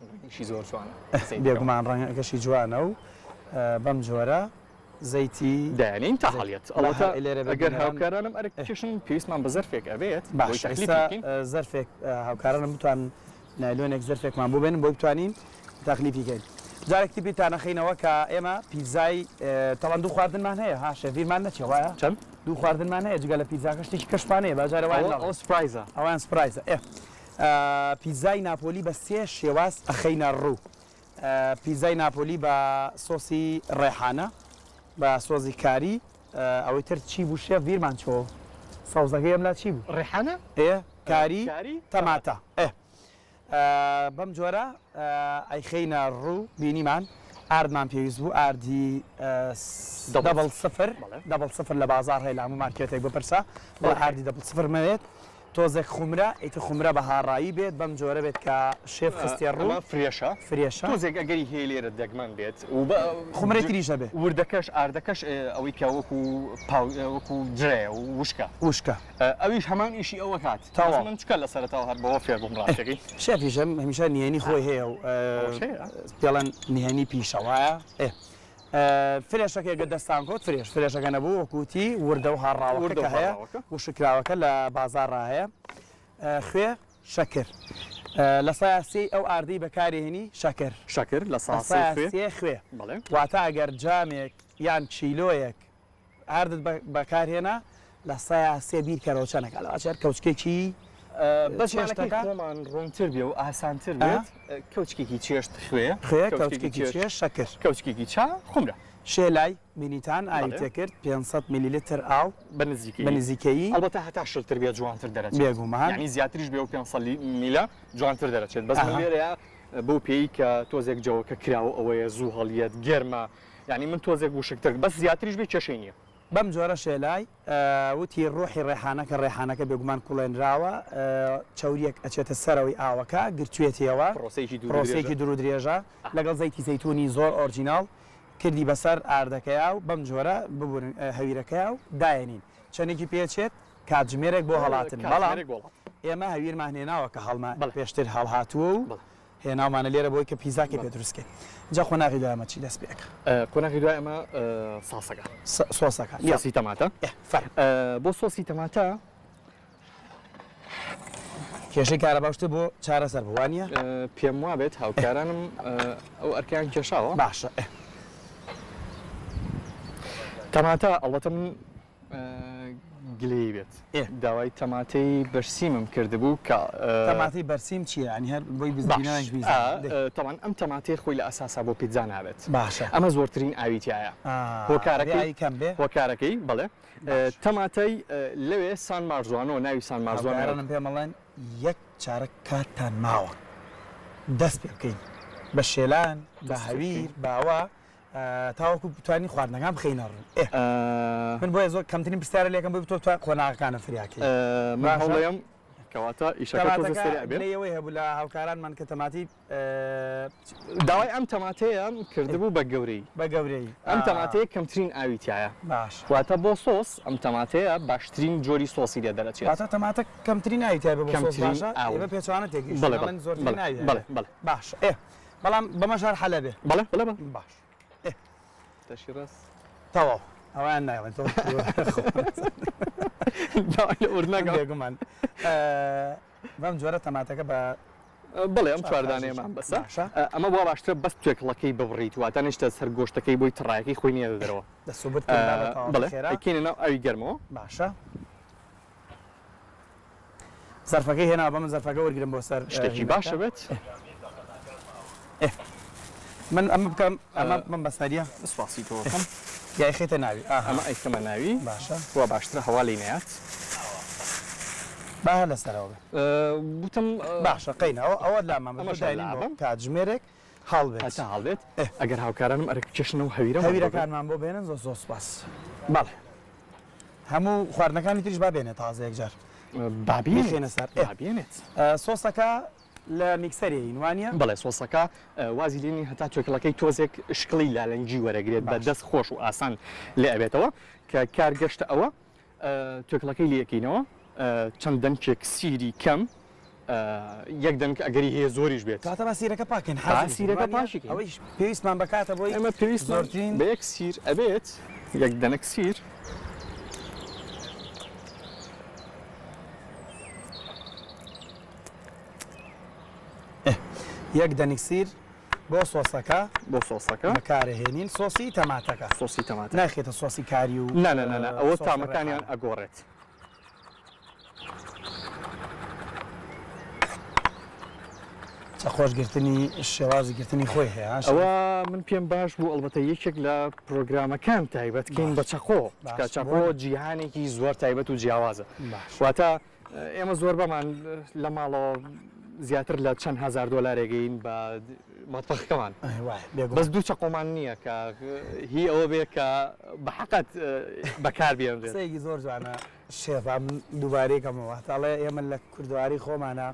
ڕەنگیشی زۆر جوانە زەیتەکەم. بێگومان ڕەنگەکەشی جوانە و بەم جۆرە زەیتی دایانێین تا زەیت هەڵیەت با ئەڵبەتە هەر لێرە بێ ئەگەر بینەران هاوکارانم ئەرک بکێشن پێویستمان بە زەرفێک ئەبێت بۆی باش تەخلیفی ئێستا بکەین. زەرفێک هاوکارانم بتوانن نایلۆنێک زەرفێکمان بۆ بێنن بۆی بتوانین تەخلیفی کەین جارێک تر بیرتان ئەخەینەوە کە ئێمە پیتزای تەڵەن دوو خواردنمان هەیە ها شێف بیرمان نەچێ وایە چەند؟ دوو خواردنمان هەیە جگە لە پیتزاکە شتێکی کەشمان هەیە با جارێ وایان ئەوە نەڵێن ئەوە surprise ە. ئەوەیان surprise ە ئێ پیتزای ناپۆلی بە سێ شێواز ئەخەینە ڕوو پیتزای ناپۆلی بە سۆسی ڕێحانە بە سۆزی کاری ئەوەی تر چی بوو شێف بیرمان چۆ سەوزەکەی ئەملا چی بوو؟ ڕێحانە؟ ئێ کاری کاری تەماتە ئێ بەم جۆرە ئەیخەینە ڕوو بینیمان ئاردمان پێویست بوو ئاردی double سفر double سفر لە بازاڕ هەیە لە هەموو مارکێتێک بپرسە بڵێ ئاردی double سفر مەوێت تۆزێک خومرە ئیتر خومرە بە هاڕایی بێت بەم جۆرە بێت کە شێف خستیە ڕوو. ئەمە fresh ە. fresh ە. تۆزێک ئەگەری هەیە لێرە دەگمەن بێت و بە خومرەی تریش هەبێ. وردەکەش ئاردەکەش ئەوەی کە وەکو پاو وەکو جرەیە و وشکە. وشکە. ئەویش هەمان ئیشی ئەوە کات. تەواو. بەس من چکە لە سەرەتاوە هەر بەوە فێر بووم ڕاستەکەی. شێفیش هەمیشە نهێنی خۆی هەیە و ئەوەش هەیە. پێڵێن نهێنی پیشە وایە؟ ئێ. fresh ەکەی گەر دەستان کەوت fresh fresh ەکە نەبوو وەکو وتی وردە و هاڕاوەکە کە هەیە وشککراوەکە لە بازاڕا هەیە خوێ شەکر لە سەیا سێی ئەو ئاردەی بەکارێنی شەکر شەکر لە سا سێ خوێ واتە ئەگەر جامێک یان کیلۆیەک ئاردت بەکارهێنا لە سەیا سێ بیرکەرەوە چەنەکە لەوە چەر کەوچکێکی بەس چێشتەکە خۆمان ڕوونتر بێ و ئاسانتر بێت کەوچکێکی چێشت خوێ خوێ کەوچکێکی چێشت شەکر کەوچکێکی چا خومرە. شێلای بینیتان ئاوی تێکرد 500 میلیلیتر ئاو بە نزیکەیی بە نزیکەیی ئەڵبەتە هەتا شلتر بێ جوانتر دەرەچێت بێگومان یعنی زیاتریش بێ و 500 میلە جوانتر دەرەچێت بەس من لێرەیە بەو پێی کە تۆزێک جەوەکە کراوە ئەوەیە زوو هەڵیەت گەرمە یعنی من تۆزێک وشکتر بەس زیاتریش بێ کێشەی نییە. بەم جۆرە شێلای وتی ڕۆحی ڕێحانەکە، ڕێحانەکە بێگومان کوڵێنراوە، چەورییەک ئەچێتە سەرەوەی ئاوەکە، گرتوێتیەوە، پڕۆسەیەکی دوور و درێژە. پڕۆسەیەکی دوور و درێژە، لەگەڵ زەیتی زەیتوونی زۆر original. کردی بەسەر ئاردەکەیا و بەم جۆرە ببورن هەویرەکەیا و دایەنین چەندێکی پێچێت کاتژمێرێک بۆ هەڵاتن بەڵام ئێمە هەویرمان هێناوە کە هەڵما پێشتر هەڵهاتووە و هێناومانە لێرە بۆی کە پیزاکەی پێ دروست کەین جا قۆناغی دوای ئەمە چی دەست پێ ئەکا؟ قۆناغی دوای ئەمە ساسەکە. سۆسەکە. سۆسی تەماتە. فەرموو. بۆ سۆسی تەماتە. کێشەی کارەبا و شتت بۆ چارەسەر بوو وانییە؟ پێم وابێت هاوکارانم ئەو ئەرکەیان کێشاوە. باشە. تەماتە ئەڵبەتە من گلەیی بێت داوای تەماتەی بەرسیمم کردبوو کە. تەماتەی بەرسیم چییە؟ یانی هەر بۆی بزانین باشە تەبعەن ئەم تەماتەیە خۆی لە ئەساسا بۆ پیتزا نابێت. باشە. ئەمە زۆرترین ئاوی تیایە. هۆکارەکەی کەم بێ؟ هۆکارەکەی بەڵێ. تەماتەی لەوێ سان مارزوانۆ ناوی سان مارزوانۆ. هاوکارانم پێم ئەڵێن یەک چارەک کاتتان ماوە دەست پێ بکەین بە شێلان بە هەویر بە ئەوە تاوەکو بتوانین خواردنەکان بخەینە ڕوو ئێ من بۆیە زۆر کەمترین پرسیارە لێکەم بۆی تۆ قۆناغەکانە فریاکەی من هەوڵێم کەواتە ئیشەکە تۆزێ سەریع بێ. تەماتەکە ئەوەی هەبوو لە هاوکارانمان کە تەماتی داوای ئەم تەماتەیەم کردبوو بە گەورەیی. بە گەورەیی. ئەم تەماتەیە کەمترین ئاوی تیایە. باش. واتە بۆ سۆس ئەم تەماتەیە باشترین جۆری سۆسی لێ دەرەچێت. واتە تەماتە کەمترین ئاوی تیایە بۆ سۆس باشە؟ ئێمە پێچەوانە تێگەیشتین ئەڵێن زۆرترین ئاوی هەیە. بەڵێ بەڵێ. باشە ئێ بەڵام بەمەش هەر حەلە بێ. بەڵێ بەڵێ بەڵێ. باش ئێ. تەشی ڕەس. تەواو ئەوەیان نایڵێن تۆ. داوای لە ئوردنەکەم. بێگومان. بەم جۆرە تەماتەکە بە بەڵێ ئەم چواردانەیەمان بەسە. ئەمە وا باشترە بەس توێکڵەکەی ببڕیت واتە نەچتە سەر گۆشتەکەی بۆی تڕایەکەی خۆی نەیەتە دەرەوە. دەست و برد کەم با بە تەواوەتی بەڵێ خێرا. ئەیکەینە ناو ئاوی گەرمەوە. باشە. زەرفەکەی هێناوە بە من زەرفەکە وەرگرم بۆ سەر شتێکی باشە بێت. من ئەمە بکەم ئەمە من بەسەریە. سوپاسی تۆ ئەکەم. یا ئەیخەیتە ناوی ئاها. ئەمە ئەیخەمە ناوی. باشە. وا باشترە هەوا لێی نەیات. با هەر لەسەرەوە بێ. وتم. باشە قەینا ئەوە ئەوە لامان بە داینین بۆ کاتژمێرێک هەڵبێت. هەتا هەڵبێت. ئەگەر هاوکارانم ئەرک بکێشنەوە هەویرەمان بۆ بێنن. هەویرەکانمان بۆ بێنن زۆر زۆر سوپاس. بەڵێ. هەموو خواردنەکانی تریش با بێنێت تازە یەکجار. با بێنێت. بیخەینە سەر. با بێنێت. سۆسەکە لە میکسەرێین وانیە؟ بەڵێ سۆسەکە وازی لێنین هەتا توێکڵەکەی تۆزێک شکڵی لالەنگی وەرەگرێت بە دەست خۆش و ئاسان لێ ئەبێتەوە کە کار گەشتە ئەوە توێکڵەکەی لێ ئەکەینەوە چەند دەنکێک سیری کەم یەک دەنک ئەگەری هەیە زۆریش بێت. کەواتە با سیرەکە پاکەین حازری با سیرەکە پاکی کەین. ئەوەیش پێویستمان بە کاتە بۆی ئێمە پێویستمان زۆرترین بە یەک سیر ئەبێت یەک دەنک سیر. یەک دەنک سیر بۆ سۆسەکە بۆ سۆسەکە بەکارەهێنین سۆسی تەماتەکە سۆسی تەماتە ناخێتە سۆسی کاری و نا نا نا نا ئەوە تامەکانیان ئەگۆڕێت. چەقۆش گرتنی شێوازی گرتنی خۆی هەیە ئەوە من پێم باش بوو ئەڵبەتە یەکێک لە پرۆگرامەکان تایبەت کەین بە چەقۆ چونکە چەقۆ جیهانێکی زۆر تایبەت و جیاوازە واتە ئێمە زۆربەمان لە ماڵەوە زیاتر لە چەند هەزار دۆلارێک ئەیین بە مەتبەخەکەمان بەس دوو چەقۆمان نییە کە هی ئەوە بێ کە بە حەقەت بەکار بێنرێت. قسەیەکی زۆر جوانە شێف من دووبارەی کەمەوە ئەڵێ ئێمە لە کوردەواری خۆمانە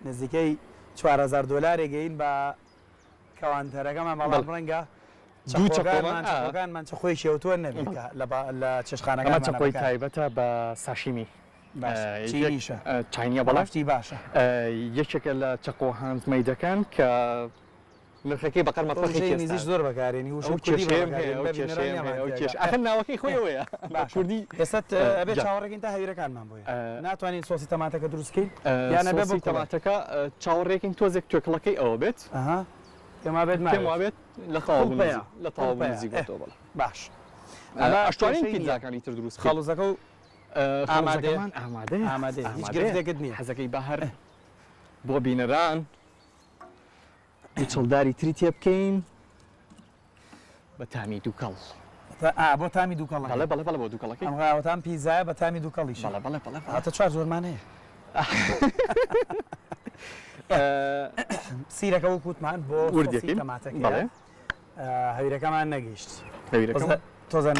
نزیکەی 4000 دۆلارێک ئەیین بە کەوانتەرەکەمان بەڵام ڕەنگە دوو چەقۆمان چەقۆکانمان چەقۆیەکی ئەوتۆ نەبێت کە لە چێشتخانەکانمان ئەمە چەقۆی تایبەتە بە ساشیمی. باشە چینیشە؟ چینیە بەڵێ. شتی باشە. یەکێکە لە چەقۆ hand made ەکان کە نرخەکەی بەقەر مەتبەخێکی وشەی ئینگلیزیش زۆر بەکارێنی وشەی کوردی کێشەیەم هەیە ئەو کێشەیەم هەیە ئەو کێشە ئاخر ناوەکەی خۆی ئەوەیە باشە کوردی ئێستا ئەبێ چاوەڕێکین تا هەویرەکانمان بۆیە ناتوانین سۆسی تەماتەکە دروست کەین یان ئەبێ سۆسی تەماتەکە چاوەڕێکین تۆزێک توێکڵەکەی ئەوە بێت ئەها پێم وابێت پێم وابێت لە تەواو لە تەواو نزیک بۆتەوە بەڵێ باش ئەمە ئەشتوانین پیتزاکانی تر دروست بکەین خەڵوزەکە و ئامادەیە ئامادەیە ئامادەیە هیچ گرفتێکت نییە حەزەکەی بە هەر بۆ بینەران دووچڵداری تری تێ بکەین بە تامی دووکەڵ بۆ تامی دووکەڵ بەڵێ بەڵێ بەڵێ بۆ دووکەڵەکەی ئەمڕاوەتان پیزایە بە تامی دووکەڵیش بەڵێ بەڵێ بەڵێ هاتە چوار زۆرمان هەیە سیرەکە وەک وتمان بۆ وردەکەی تەماتەکە بەڵێ هەویرەکەمان نەگەیشت هەویرەکە. تۆزە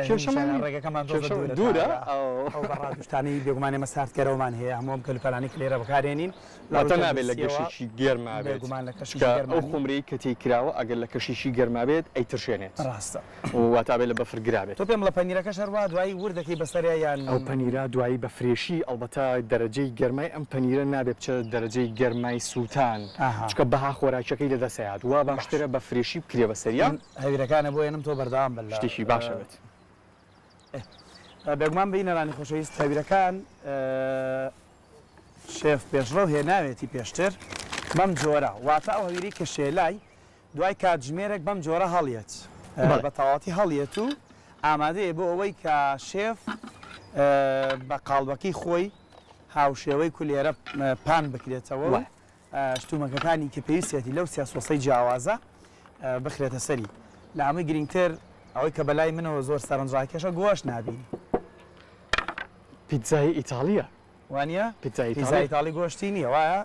کێشەمان نییە. ڕێگەکەمان تۆزە کێشە دوورە دوورە تا ئەو ئەو بەڕادوشتانەی بێگومان ئێمە ساردکەرەوەمان هەیە هەموو ئەم کەلوپەلانەی کە لێرە بەکارێنین لە واتە ڕووی نابێت لە تەندروستیەوە گەشێکی گەرما بێت بێگومان لە کەشێکی چونکە گەرما ئەو نییە. خومرەی کە تێی کراوە ئەگەر لە کەشێکی گەرما بێت ئەیترشێنێت ڕاستە. واتە ئەبێت لە بەفر گرا بێت. تۆ پێم بڵێ پەنیرەکەش هەروا دوایی ورد دەکەی بەسەریا یان؟ ئەو پەنیرە دوایی بە fresh ی ئەڵبەتە دەرەجەی گەرمای ئەم پەنیرە نابێت بچێتە دەرەجەی گەرمای سووتان ئاها. چونکە بەها خۆراکیەکەی لە دەست ئەیات وا باش. باشترە بە fresh ی بکرێ بەسەریا. من هەویرەکانە بۆ ئێنم تۆ بەردەوام بە لە. شتێکی باش ئەبێت. بێگومان بینەرانی خۆشەویست هەویرەکان شێف پێشڕەو هێناوێتی پێشتر بەم جۆرە واتە ئەو هەویرەی کە شێلای دوای کاتژمێرێک بەم جۆرە هەڵیەت بە تەواوەتی هەڵیەت و ئامادەیە بۆ ئەوەی کە شێف بە قاڵبەکەی خۆی هاوشێوەی کولێرە پان بکرێتەوە و شتومەکەکانی کە پێویستیەتی لەو سێ سۆسەی جیاوازە بخرێتە سەری. لە هەمووی گرینگتر ئەوەی کە بەلای منەوە زۆر سەرنجڕاکێشە گۆشت نابینی. پیتزای ئیتاڵییە. وانیە؟ پیتزای ئیتاڵی. پیتزای ئیتاڵی گۆشتی نییە وایە؟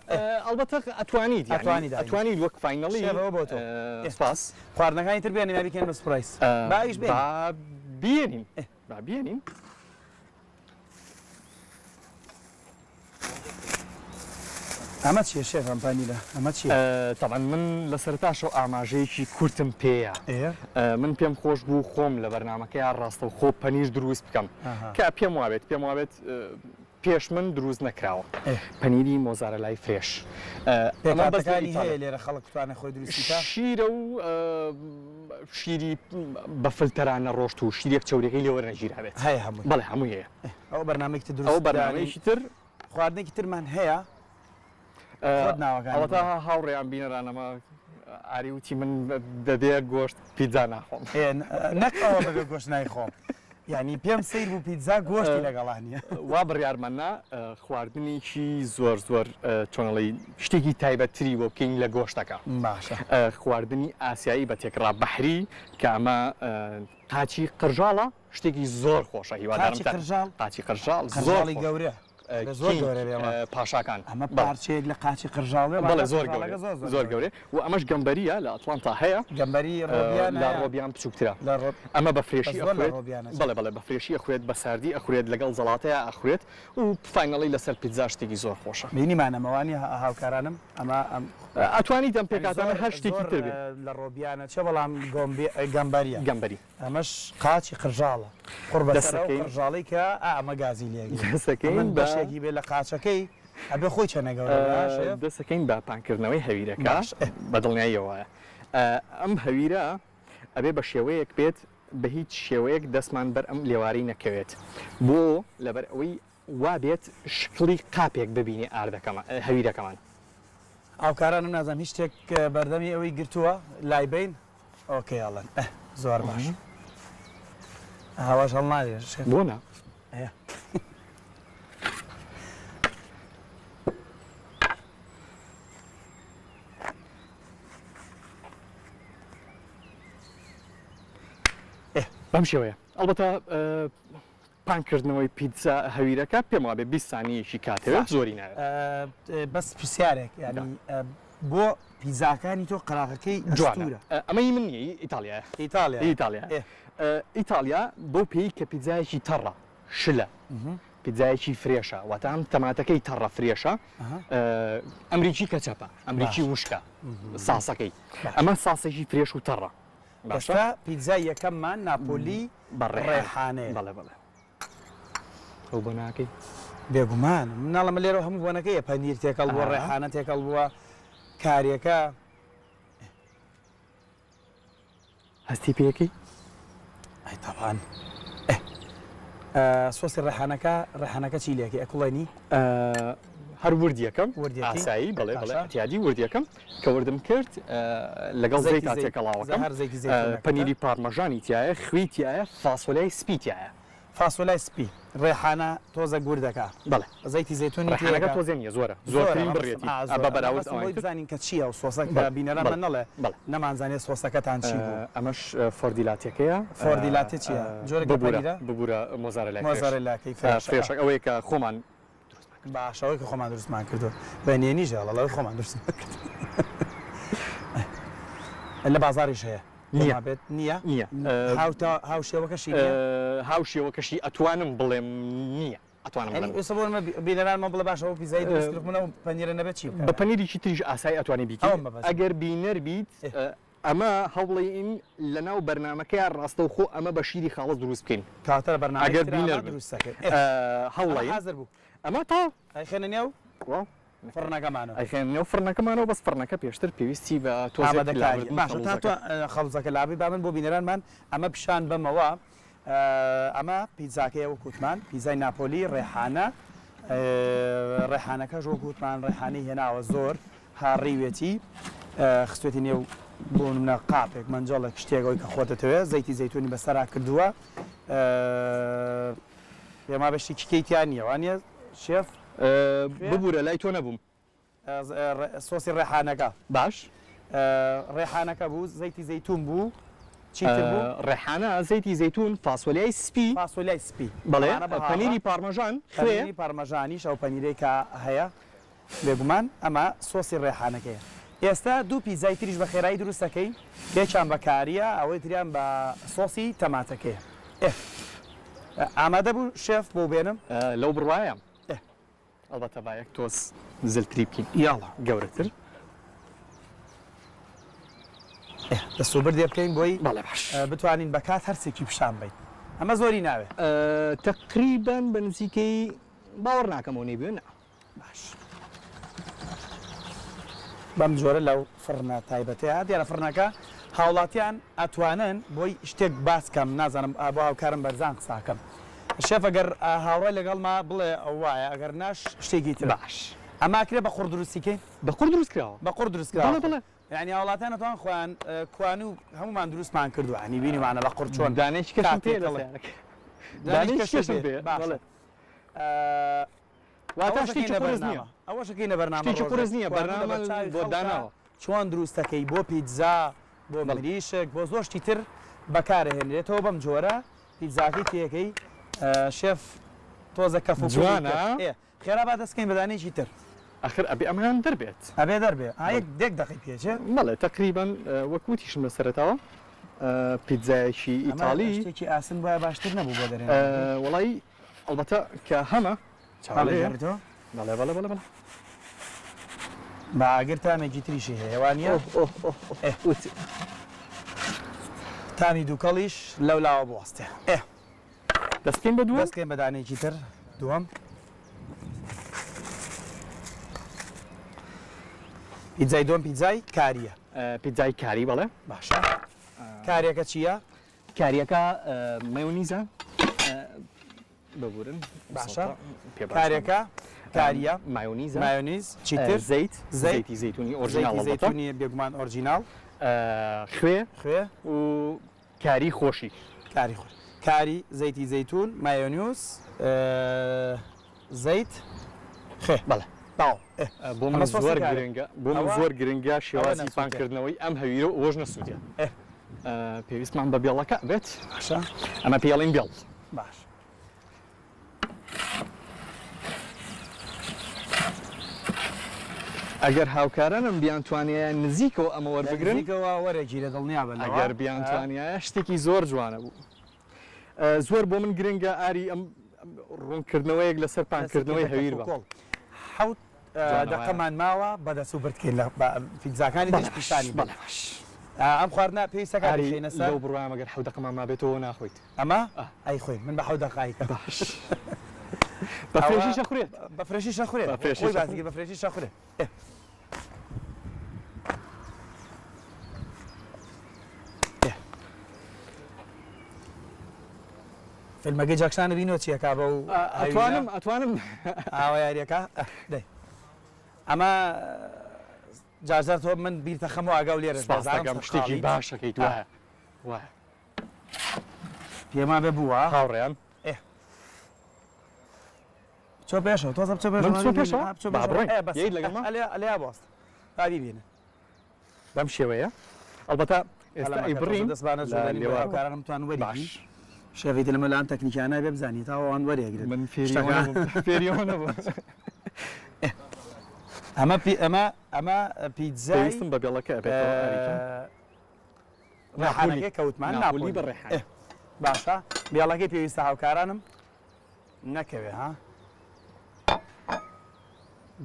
ئەڵبەتە ئەتوانیت یانی ئەتوانی داینی. ئەتوانیت وەک finally. شێف ئەوە بۆ تۆ. سپاس. خواردنەکانی تر بێنین یا بیکەین بە surprise؟ با ئەویش بێنین. با بێنین. با بێنین. ئەمە چیە شێف ئەم پەنیرە ئەمە چیە؟ تەبعەن من لە سەرەتاشەوە ئاماژەیەکی کورتم پێیە من پێم خۆش بوو خۆم لە بەرنامەکەیا ڕاستەوخۆ پەنیر دروست بکەم کە پێم وابێت پێم وابێت پێش من دروست نەکراوە پەنیری مۆزارەلای fresh پێکهاتەکانی هەیە لێرە خەڵک بتوانێت خۆی دروستی بکات؟ شیرە و شیری بە فلتەرا نەڕۆشت و شیرێک چەوریەکەی لێ وەرنەگیرابێت. هەیە هەمووی؟ بەڵێ هەمووی هەیە. ئەوە بەرنامەیەکی تر دروست ئەوە بەرنامەیەکی تر. خواردنێکی ترمان هەیە خۆت ناوەکانی ئەوەتا هاوڕێیان بینەران ئەمە ئاری وتی من بەبێ گۆشت پیتزا ناخۆم. نەک ئەوە بەبێ گۆشت نایخۆم یانی پێم سەیر بوو پیتزا گۆشتی لەگەڵا نییە. وا بڕیارمان نا خواردنێکی زۆر زۆر چۆن ئەڵێی شتێکی تایبەتتری بۆ بکەین لە گۆشتەکە. باشە. خواردنی ئاسیایی بە تێکڕا بەحری کە ئەمە قاچی قرژاڵە شتێکی زۆر خۆشە هیوادارم قاچی قرژاڵ؟ قاچی قرژاڵ زۆر قرژاڵی گەورە زۆر گەورە بێ ئەمە پاشاکان ئەمە پارچەیەک لە قاچی قرژاڵ بێ بەڵێ زۆر گەورە زۆر گەورە و ئەمەش گەمبەریە لە ئەتلانتا هەیە گەمبەری ڕۆبیان لە ڕۆبیان بچووکترە ئەمە بە fresh ی ئەخورێت بەڵێ بەڵێ بە fresh ی ئەخورێت بە ساردی ئەخورێت لەگەڵ زەڵاتەیا ئەخورێت و finally لەسەر پیتزا شتێکی زۆر خۆشە. بینیمان ئەمە وانیە هاوکارانم ئەمە ئەم. ئەتوانیت ئەم پێکهاتانە هەر شتێکی تر بێ. لە ڕۆبیانە چێ بەڵام گۆمبی گەمبەریە. گەمبەری. ئەمەش قاچی قرژاڵە. قوڕ بەسەر ئەو قرژاڵەی کە ئا ئەمە گازی لێ ئەگرێ. دەسەکەین ئەمن بە. بەشێکی بێ لە قاچەکەی ئەبێ خۆی چەنە گەورە بێ ها شێف. دەسەکەین بە پانکردنەوەی هەویرەکە باش. بە دڵنیاییەوە وایە. ئەم هەویرە ئەبێ بە شێوەیەک بێت بە هیچ شێوەیەک دەستمان بەر ئەم لێوارەی نەکەوێت بۆ لەبەر ئەوەی وا بێت شکڵی قاپێک ببینێ ئاردەکەمان هەویرەکەمان. هاوکارانم نازانم هیچ شتێک بەردەمی ئەوەی گرتووە لای بەین okay ئەڵێن ئه زۆر باش ئاواش هەڵناوێ شێف. بۆ نا؟ ئەیە. بەم شێوەیە ئەڵبەتە پانکردنەوەی پیتزا هەویرەکە پێم وابێ 20 سانیەکی کاتەوێت زۆری ناوێت. بەس پرسیارێک یانی بۆ پیتزاکانی تۆ قەراغەکەی جوانە ئەمە هی من نییە هی ئیتاڵیایە. ئیتاڵیا ئیتاڵیا ئیتاڵیا بەو پێی کە پیتزایەکی تەڕە شلە پیتزایەکی fresh ە واتە ئەم تەماتەکەی تەڕە fresh ە ئەمریکی کەچەپە ئەمریکی وشکە ساسەکەی ئەمە ساسێکی fresh و تەڕە. باشە ئێستا پیتزای یەکەممان ناپۆلی بە ڕێحانەیە. بەڵێ بەڵێ. ئەو بۆ ناکەی؟ بێگومان مناڵەمە لێرەوە هەموو بۆنەکەیە پەنیر تێکەڵ بووە ڕێحانە تێکەڵ بووە کاریەکە. هەستی پێکەی؟ ئەی تەبعەن. سۆسی ڕێحانەکە ڕێحانەکە چی لێکەی ئەکوڵێنی؟ هەر وردیەکەم ئاسایی بەڵێ بەڵێ اعتیادی وردیەکەم کە وردم کرد لەگەڵ زەیتا تێکەڵاوەکەم پەنیری پارمەژانی تایە خوێی تایە فاسۆلیای سپی تایە. فاسۆلای سپی ڕێحانە تۆزە گوردەکە بەڵێ زەیتی زەیتونی ڕێحانەکە تۆزێ نییە زۆرە زۆرترین بڕێتی بە بەراورد ئەوانی تر بزانین کە چییە و سۆسەکە بینەرانمان نەڵێ نەمانزانێ سۆسەکەتان چی بوو. ئەمەش فۆردیلاتێکەیە. فۆردیلاتێ چییە؟ جۆرێک لە پەنیرە؟ ببورە مۆزارێلای fresh. مۆزارێلاکەی fresh ە. fresh ە ئەوەیە کە خۆمان دروستمان کردووە. باشە ئەوەی کە خۆمان دروستمان کردووە. بە نهێنیش هەڵە ئەوەی خۆمان دروستمان کردووە. لە بازاڕیش هەیە. نییە. بێت نییە نییە. هاوتا هاوشێوەکەشی نییە؟ هاوشێوەکەشی ئەتوانم بڵێم نییە. ئەتوانم بڵێم. ئێستا بۆ نموونە بینەرانمان بڵێ باشە ئەو پیتزای دروست کرد من ئەو پەنیرە نەبێت چی بکەم؟ بە پەنیرێکی تریش ئاسایی ئەتوانی بیکەی. ئەگەر بینەر بیت ئەمە هەوڵێین لەناو بەرنامەکەیا ڕاستەوخۆ ئەمە بە شیری خاڵس دروست بکەین. کەواتە لە بەرنامەی ئەگەر ترا بینەر ئەمە بن. دروست دەکەین. هەوڵێین. ئەمە حازر بوو. ئەمە تەواو. ئەیخەینە نێو فڕنەکەمانەوە. ئەیخەینە نێو فڕنەکەمانەوە بەس فڕنەکە پێشتر پێویستی بە تۆزێک ئامادەکاری. لابردنی باشە تا خەڵوزەکە. تۆ خەڵوزەکە لابەی با من بۆ بینەرانمان ئەمە پیشان بەمەوە. ئەمە پیتزاکەیە وەک وتمان پیتزای ناپۆلی ڕێحانە ڕێحانەکەش وەک وتمان ڕێحانەی هێناوە زۆر هاڕیوێتی خستوێتی نێو بۆ نمونە قاپێک مەنجەڵێک شتێک ئەوەی کە خۆت دەتەوێت زەیتی زەیتونی بەسەرا کردووە پێما بە شتێکی کەی تیا نییە وانە شێف؟ ببورە لای تۆ نەبووم. سۆسی ڕێحانەکە. باش. ڕێحانەکە بوو، زەیتی زەیتوون بوو، چی تر بوو؟ ڕێحانە، زەیتی زەیتوون، فاسۆلیای سپی. فاسۆلیای سپی. بەڵێ، پەنیری پاڕمەژان، خوێ. پەنیری پاڕمەژانیش ئەو پەنیرەی کە هەیە. بێگومان ئەمە سۆسی ڕێحانەکەیە. ئێستا دوو پیتزای تریش بە خێرایی دروست دەکەین، یەکیان بە کارییە، ئەوەی تریان بە سۆسی تەماتەکەیە. ئێ ئامادە بوو شێف بۆ بێنم؟ لەو بڕوایەم. ئەڵبەتە با یەک تۆز زلتری بکەین. یاڵا. گەورەتر. دەست و بردێ بکەین بۆی بەڵێ باش. بتوانین بە کات هەرسێکی پیشان بەین. ئەمە زۆری ناوێ. تەقریبەن بە نزیکەی باوەڕ ناکەم ئەو نەیبوێ نا. باش. بەم جۆرە لەو فڕنە تایبەتەیە دیارە فڕنەکە هاوڵاتیان ئەتوانن بۆی شتێک باس کەم نازانم بۆ هاوکارم بەرزان قساکەم شێف ئەگەر هاوڕای لەگەڵما بڵێ وایە ئەگەر ناش شتێکی ترە. باش. ئەمە ئەکرێ بە قوڕ دروستی کەین؟ بە قوڕ دروست کراوە. بە قوڕ دروست کراوە. بەڵێ بەڵێ. یانی هاوڵاتیان ئەتوان خۆیان کوانوو هەموومان دروستمان کردووە یانی بینیمانە بە قوڕ چۆن دانەیەکی کەشم پێیە لە سەیارەکە. دانەیەکی کەشم پێیە بەڵێ. واتە شتێکی قورس نییە. ئەوەشەکەینە بەرنامە شتێکی قورس نییە بەرنامە بۆ داناوە. چۆن دروستەکەی بۆ پیتزا بۆ مریشک بۆ زۆر شتی تر بەکارەهێنرێتەوە بەم جۆرە پیتزاکەی تێکەی شێف تۆزە کەف و جوانە خێرا با دەست کەین بە دانەیەکی تر. ئەخر ئەبێ ئەمەیان دەربێت. ئەبێ دەربێ ئا یەک دێک دەقەی پێچێ. بەڵێ تەقریبەن وەک وتیشم لە سەرەتاوە پیتزایەکی ئیتاڵی. ئەمە شتێکی ئاسن بوایە باشتر نەبوو بۆ دەرهێنانی. وەڵایی ئەڵبەتە کە هەمە چاولێیە. بەڵێ بەڵێ بەڵێ بەڵێ. بە ئاگر تامێکی تریشی هەیە وانییە؟ ئۆه ئۆه ئۆه ئۆه وت. تامی دووکەڵیش لەو لاوە بوەستێ. ئێ. دەست بکەین بە دووەم؟ دەست بکەین بە دانەیەکی تر دووەم. پیتزای دووەم پیتزای کارییە. پیتزای کاری بەڵێ. باشە. کاریەکە چییە؟ کاریەکە مایۆنیزە. ببورن باشە کارێکە کاریە مایۆنیز مایۆنیز چیتر زەیت زەیتی زەیتونی ئۆرجیناڵ زەیتونی بێگومان ئۆرجیناڵ خوێ خوێ و کاری خۆشی کاری خۆش کاری زەیتی زەیتون مایۆنیوس زەیت خوێ بەڵێ تاو بۆ من زۆر گرنگە بۆ من زۆر گرنگە شێوازی پانکردنەوەی ئەم هەویرە ئەوەش نەسوودە پێویستمان بە بێڵەکە بێت باشە ئەمە پێڵین بێڵ باش ئەگەر هاوکارانم بیانتوانیایە نزیکەوە ئەمە وەربگرن نزیکەوە وەرەگیرە دڵنیابە لەوە. ئەگەر بیانتوانیایە شتێکی زۆر جوانە بوو زۆر بۆ من گرنگە ئاری ئەم ڕوونکردنەوەیەک لەسەر پانکردنەوەی هەویر بە حوت دەقەمان ماوە بە دەست و بردکەین لە پیتزاکانی تریش پیشانی بەڵێ باش ئەم خواردنە پێویستەکە ئاری لەو بڕوایەم ئەگەر حەوت دەقەمان مابێتەوە ناخۆیت ئەمە ئەی خۆی من بە حەوت دەقە ئەیکەم باش بە فرێشیش ئەخورێت بە فرێشیش ئەخورێت بە فرێشیش خۆی باسی کرد بە فرێشیش ئەخورێت ئێ. ئێ. فیلمەکەی جاکسانە بینەوە چیەکا بەو ئەتوانم ئەتوانم ئاوا یاریەکە دەی ئەمە جارجار تۆ من بیرتە خەم و ئاگا و لێرەش سپاس دەکەم شتێکی باشەکەیت وایە وایە پێما بێ بووە هاوڕێیان ئێ بچۆ پێشەوە تۆزە بچۆ پێشەوە من بچۆ پێشەوە بچۆ با بڕۆین ئێ بەس یەیت لەگەڵما ئەلێ ئەلێ بۆست با بیبینن بەم شێوەیە ئەڵبەتە ئێستا ئەی بڕین دەستبانە جۆلانی لێوار هاوکارانم توان وەری باش شێفی دلمە لام تەکنیکیانە بێ بزانی تا ئەوان وەرێگرن من فێری ئەوە نەبووم فێری ئەوە نەبووم ئەمە پی ئەمە ئەمە پیتزای پێویستم بە بێڵەکە ئەبێتەوە ئاریکە. ڕێحانەکەی کە وتمان ناپۆلی بە ڕێحانە. باشە بێڵەکەی پێویستە هاوکارانم نەکەوێ ها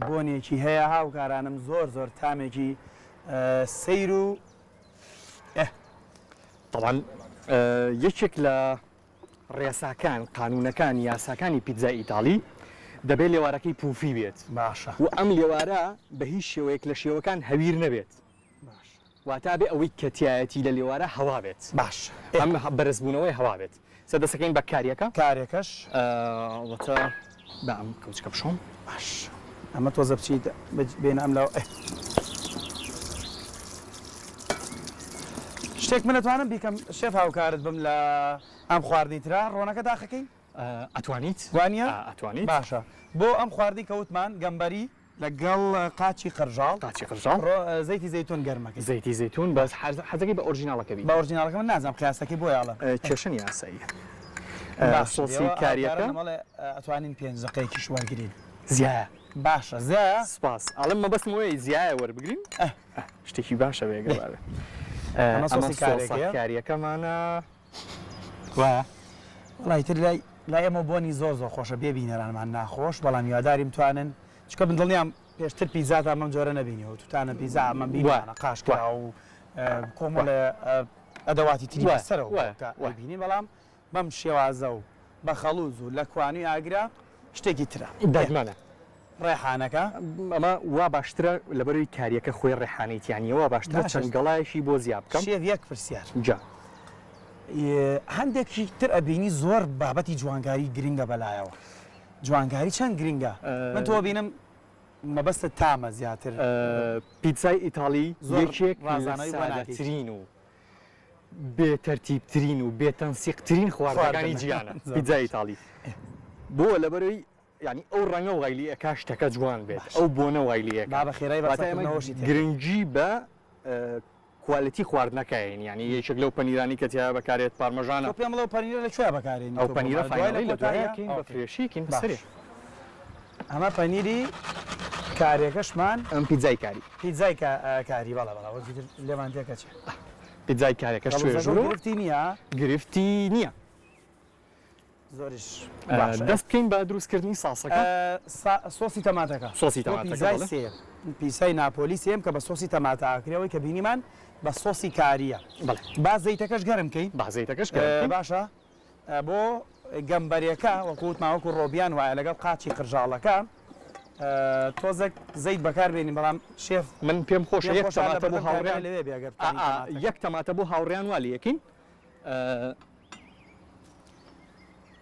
بۆنێکی هەیە هاوکارانم زۆر زۆر تامێکی سەیر و ئه تەبعەن یەکێک لە ڕێساکان قانونەکان یاساکانی پیتزای ئیتاڵی دەبێت لێوارەکەی پوفی بێت باشە و ئەم لێوارە بە هیچ شێوەیەک لە شێوەکان هەویر نەبێت باش. واتە ئەبێ ئەوەی کە تیایەتی لە لێوارە هەوا بێت. باش. ئەم بەرزبوونەوەی هەوا بێت. سە دەسەکەین بە کاریەکە. کارێکەش. واتە با ئەم کەوچکە بشۆم. باش. ئەمە تۆزە بچیت بێنە ئەم لاوە. شتێک من ئەتوانم بیکەم شێف هاوکارت بم لە ئەم خواردنی ترا ڕۆنەکە داخەکەی؟ ئەتوانیت. وانیە؟ ئەتوانیت. باشە بۆ ئەم خواردنی کە وتمان گەمبەری لەگەڵ قاچی قرژاڵ. قاچی قرژاڵ. ڕۆ زەیتی زەیتون گەرمەکەی. زەیتی زەیتون بەس حەزەکەی بە ئۆرجیناڵەکە بیکەی. بە ئۆرجیناڵەکە من نازانم قیاسەکەی بۆیە ئەڵێم. کێشە نیە ئاساییە. باشە سۆسی کاریەکە. هاوکارانم ئەڵێ ئەتوانین پێنج دەقەیەکیش وەرگرین. زیایە. باشە زیایە؟ سوپاس. ئەڵێم مەبەستم ئەوەیە زیایە وەربگرین. شتێکی باشە بێ گەر وابێ. ئەمە سۆسی کاریەکەیە. کاریەکەمانە. وایە؟ وەڵا ئیتر لای لای ئێمە بۆنی زۆر زۆر خۆشە بێ بینەرانمان ناخۆش بەڵام هیواداریم توانن چونکە من دڵنیام پێشتر پیتزاتان بەم جۆرە نەبینیوە وتوتانە پیتزا ئەمە بینیوانە قاش کرا و کۆمەڵێ ئەدەواتی تری بەسەرەوە کە ئەیبینین بەڵام بەم شێوازە و بە خەڵوز و لە کوانوی ئاگرا شتێکی ترە. دەگمەنە. ڕێحانەکە. ئەمە وا باشترە لەبەرەوەی کاریەکە خۆی ڕێحانەی تیا نیە وا باشترە چەند گەڵایەکی بۆ زیا بکەم. شێف یەک پرسیار. جا. هەندێکی تر ئەبینی زۆر بابەتی جوانکاری گرنگە بەلایەوە جوانکاری چەند گرنگە من تۆ بینم مەبەستت تامە زیاتر. پیتزای ئیتاڵی یەکێک لە سادەترین و بێ تەرتیبترین و بێ تەنسیقترین خواردنەکانی جیهانە پیتزای ئیتاڵی بۆ لەبەرەوەی یانی ئەو ڕەنگە وای لێ ئەکا شتەکە جوان بێت ئەو بۆنە وای لێ ئەکا با بە خێرای واتە ئێمە بەقسەکردنەوەشی تێ گرنگی بە quality خواردنەکەین یانی یەکێک لەو پەنیرانی کە تیا بەکارێت پارمەژانە تۆ پێم بڵێ ئەو پەنیرە لە کوێ بەکارێنی ئەو تۆ پەنیرە بۆ دوای لە finally لە دوای کۆتاییە ئەکەین بە okay fresh ی کەین باش بەسەرێ ئەمە پەنیری کارێکەشمان ئەم پیتزای کاری پیتزای کاری بەڵێ بەڵێ وەکی تر لێمان تێکەچێ پیتزای کارێکەش چووە خەڵوزەکە ژوورەوە گرفتی نییە گرفتی نییە زۆریش باشە. دەست بکەین بە دروستکردنی ساسەکە. سۆسی تەماتەکە. سۆسی تەماتەکە پیتزای سێیەم. پیتزای ناپۆلی سێیەم کە بە سۆسی تەماتە ئاکرێ ئەوەی کە بینیمان بە سۆسی کارییە. بەڵێ. با زەیتەکەش گەرم کەین. با زەیتەکەش گەرم کەین. باشە بۆ گەمبەرێکە وەکو وتمان وەکو ڕۆبیان وایە لەگەڵ قاچی قرژاڵەکە تۆزێک زەیت بەکار بێنین بەڵام شێف من پێم خۆشە یەک تەماتە بۆ هاوڕێیان لەوێ بێ ئەگەر یەک تەماتە بۆ هاوڕێیان وا لێکەین.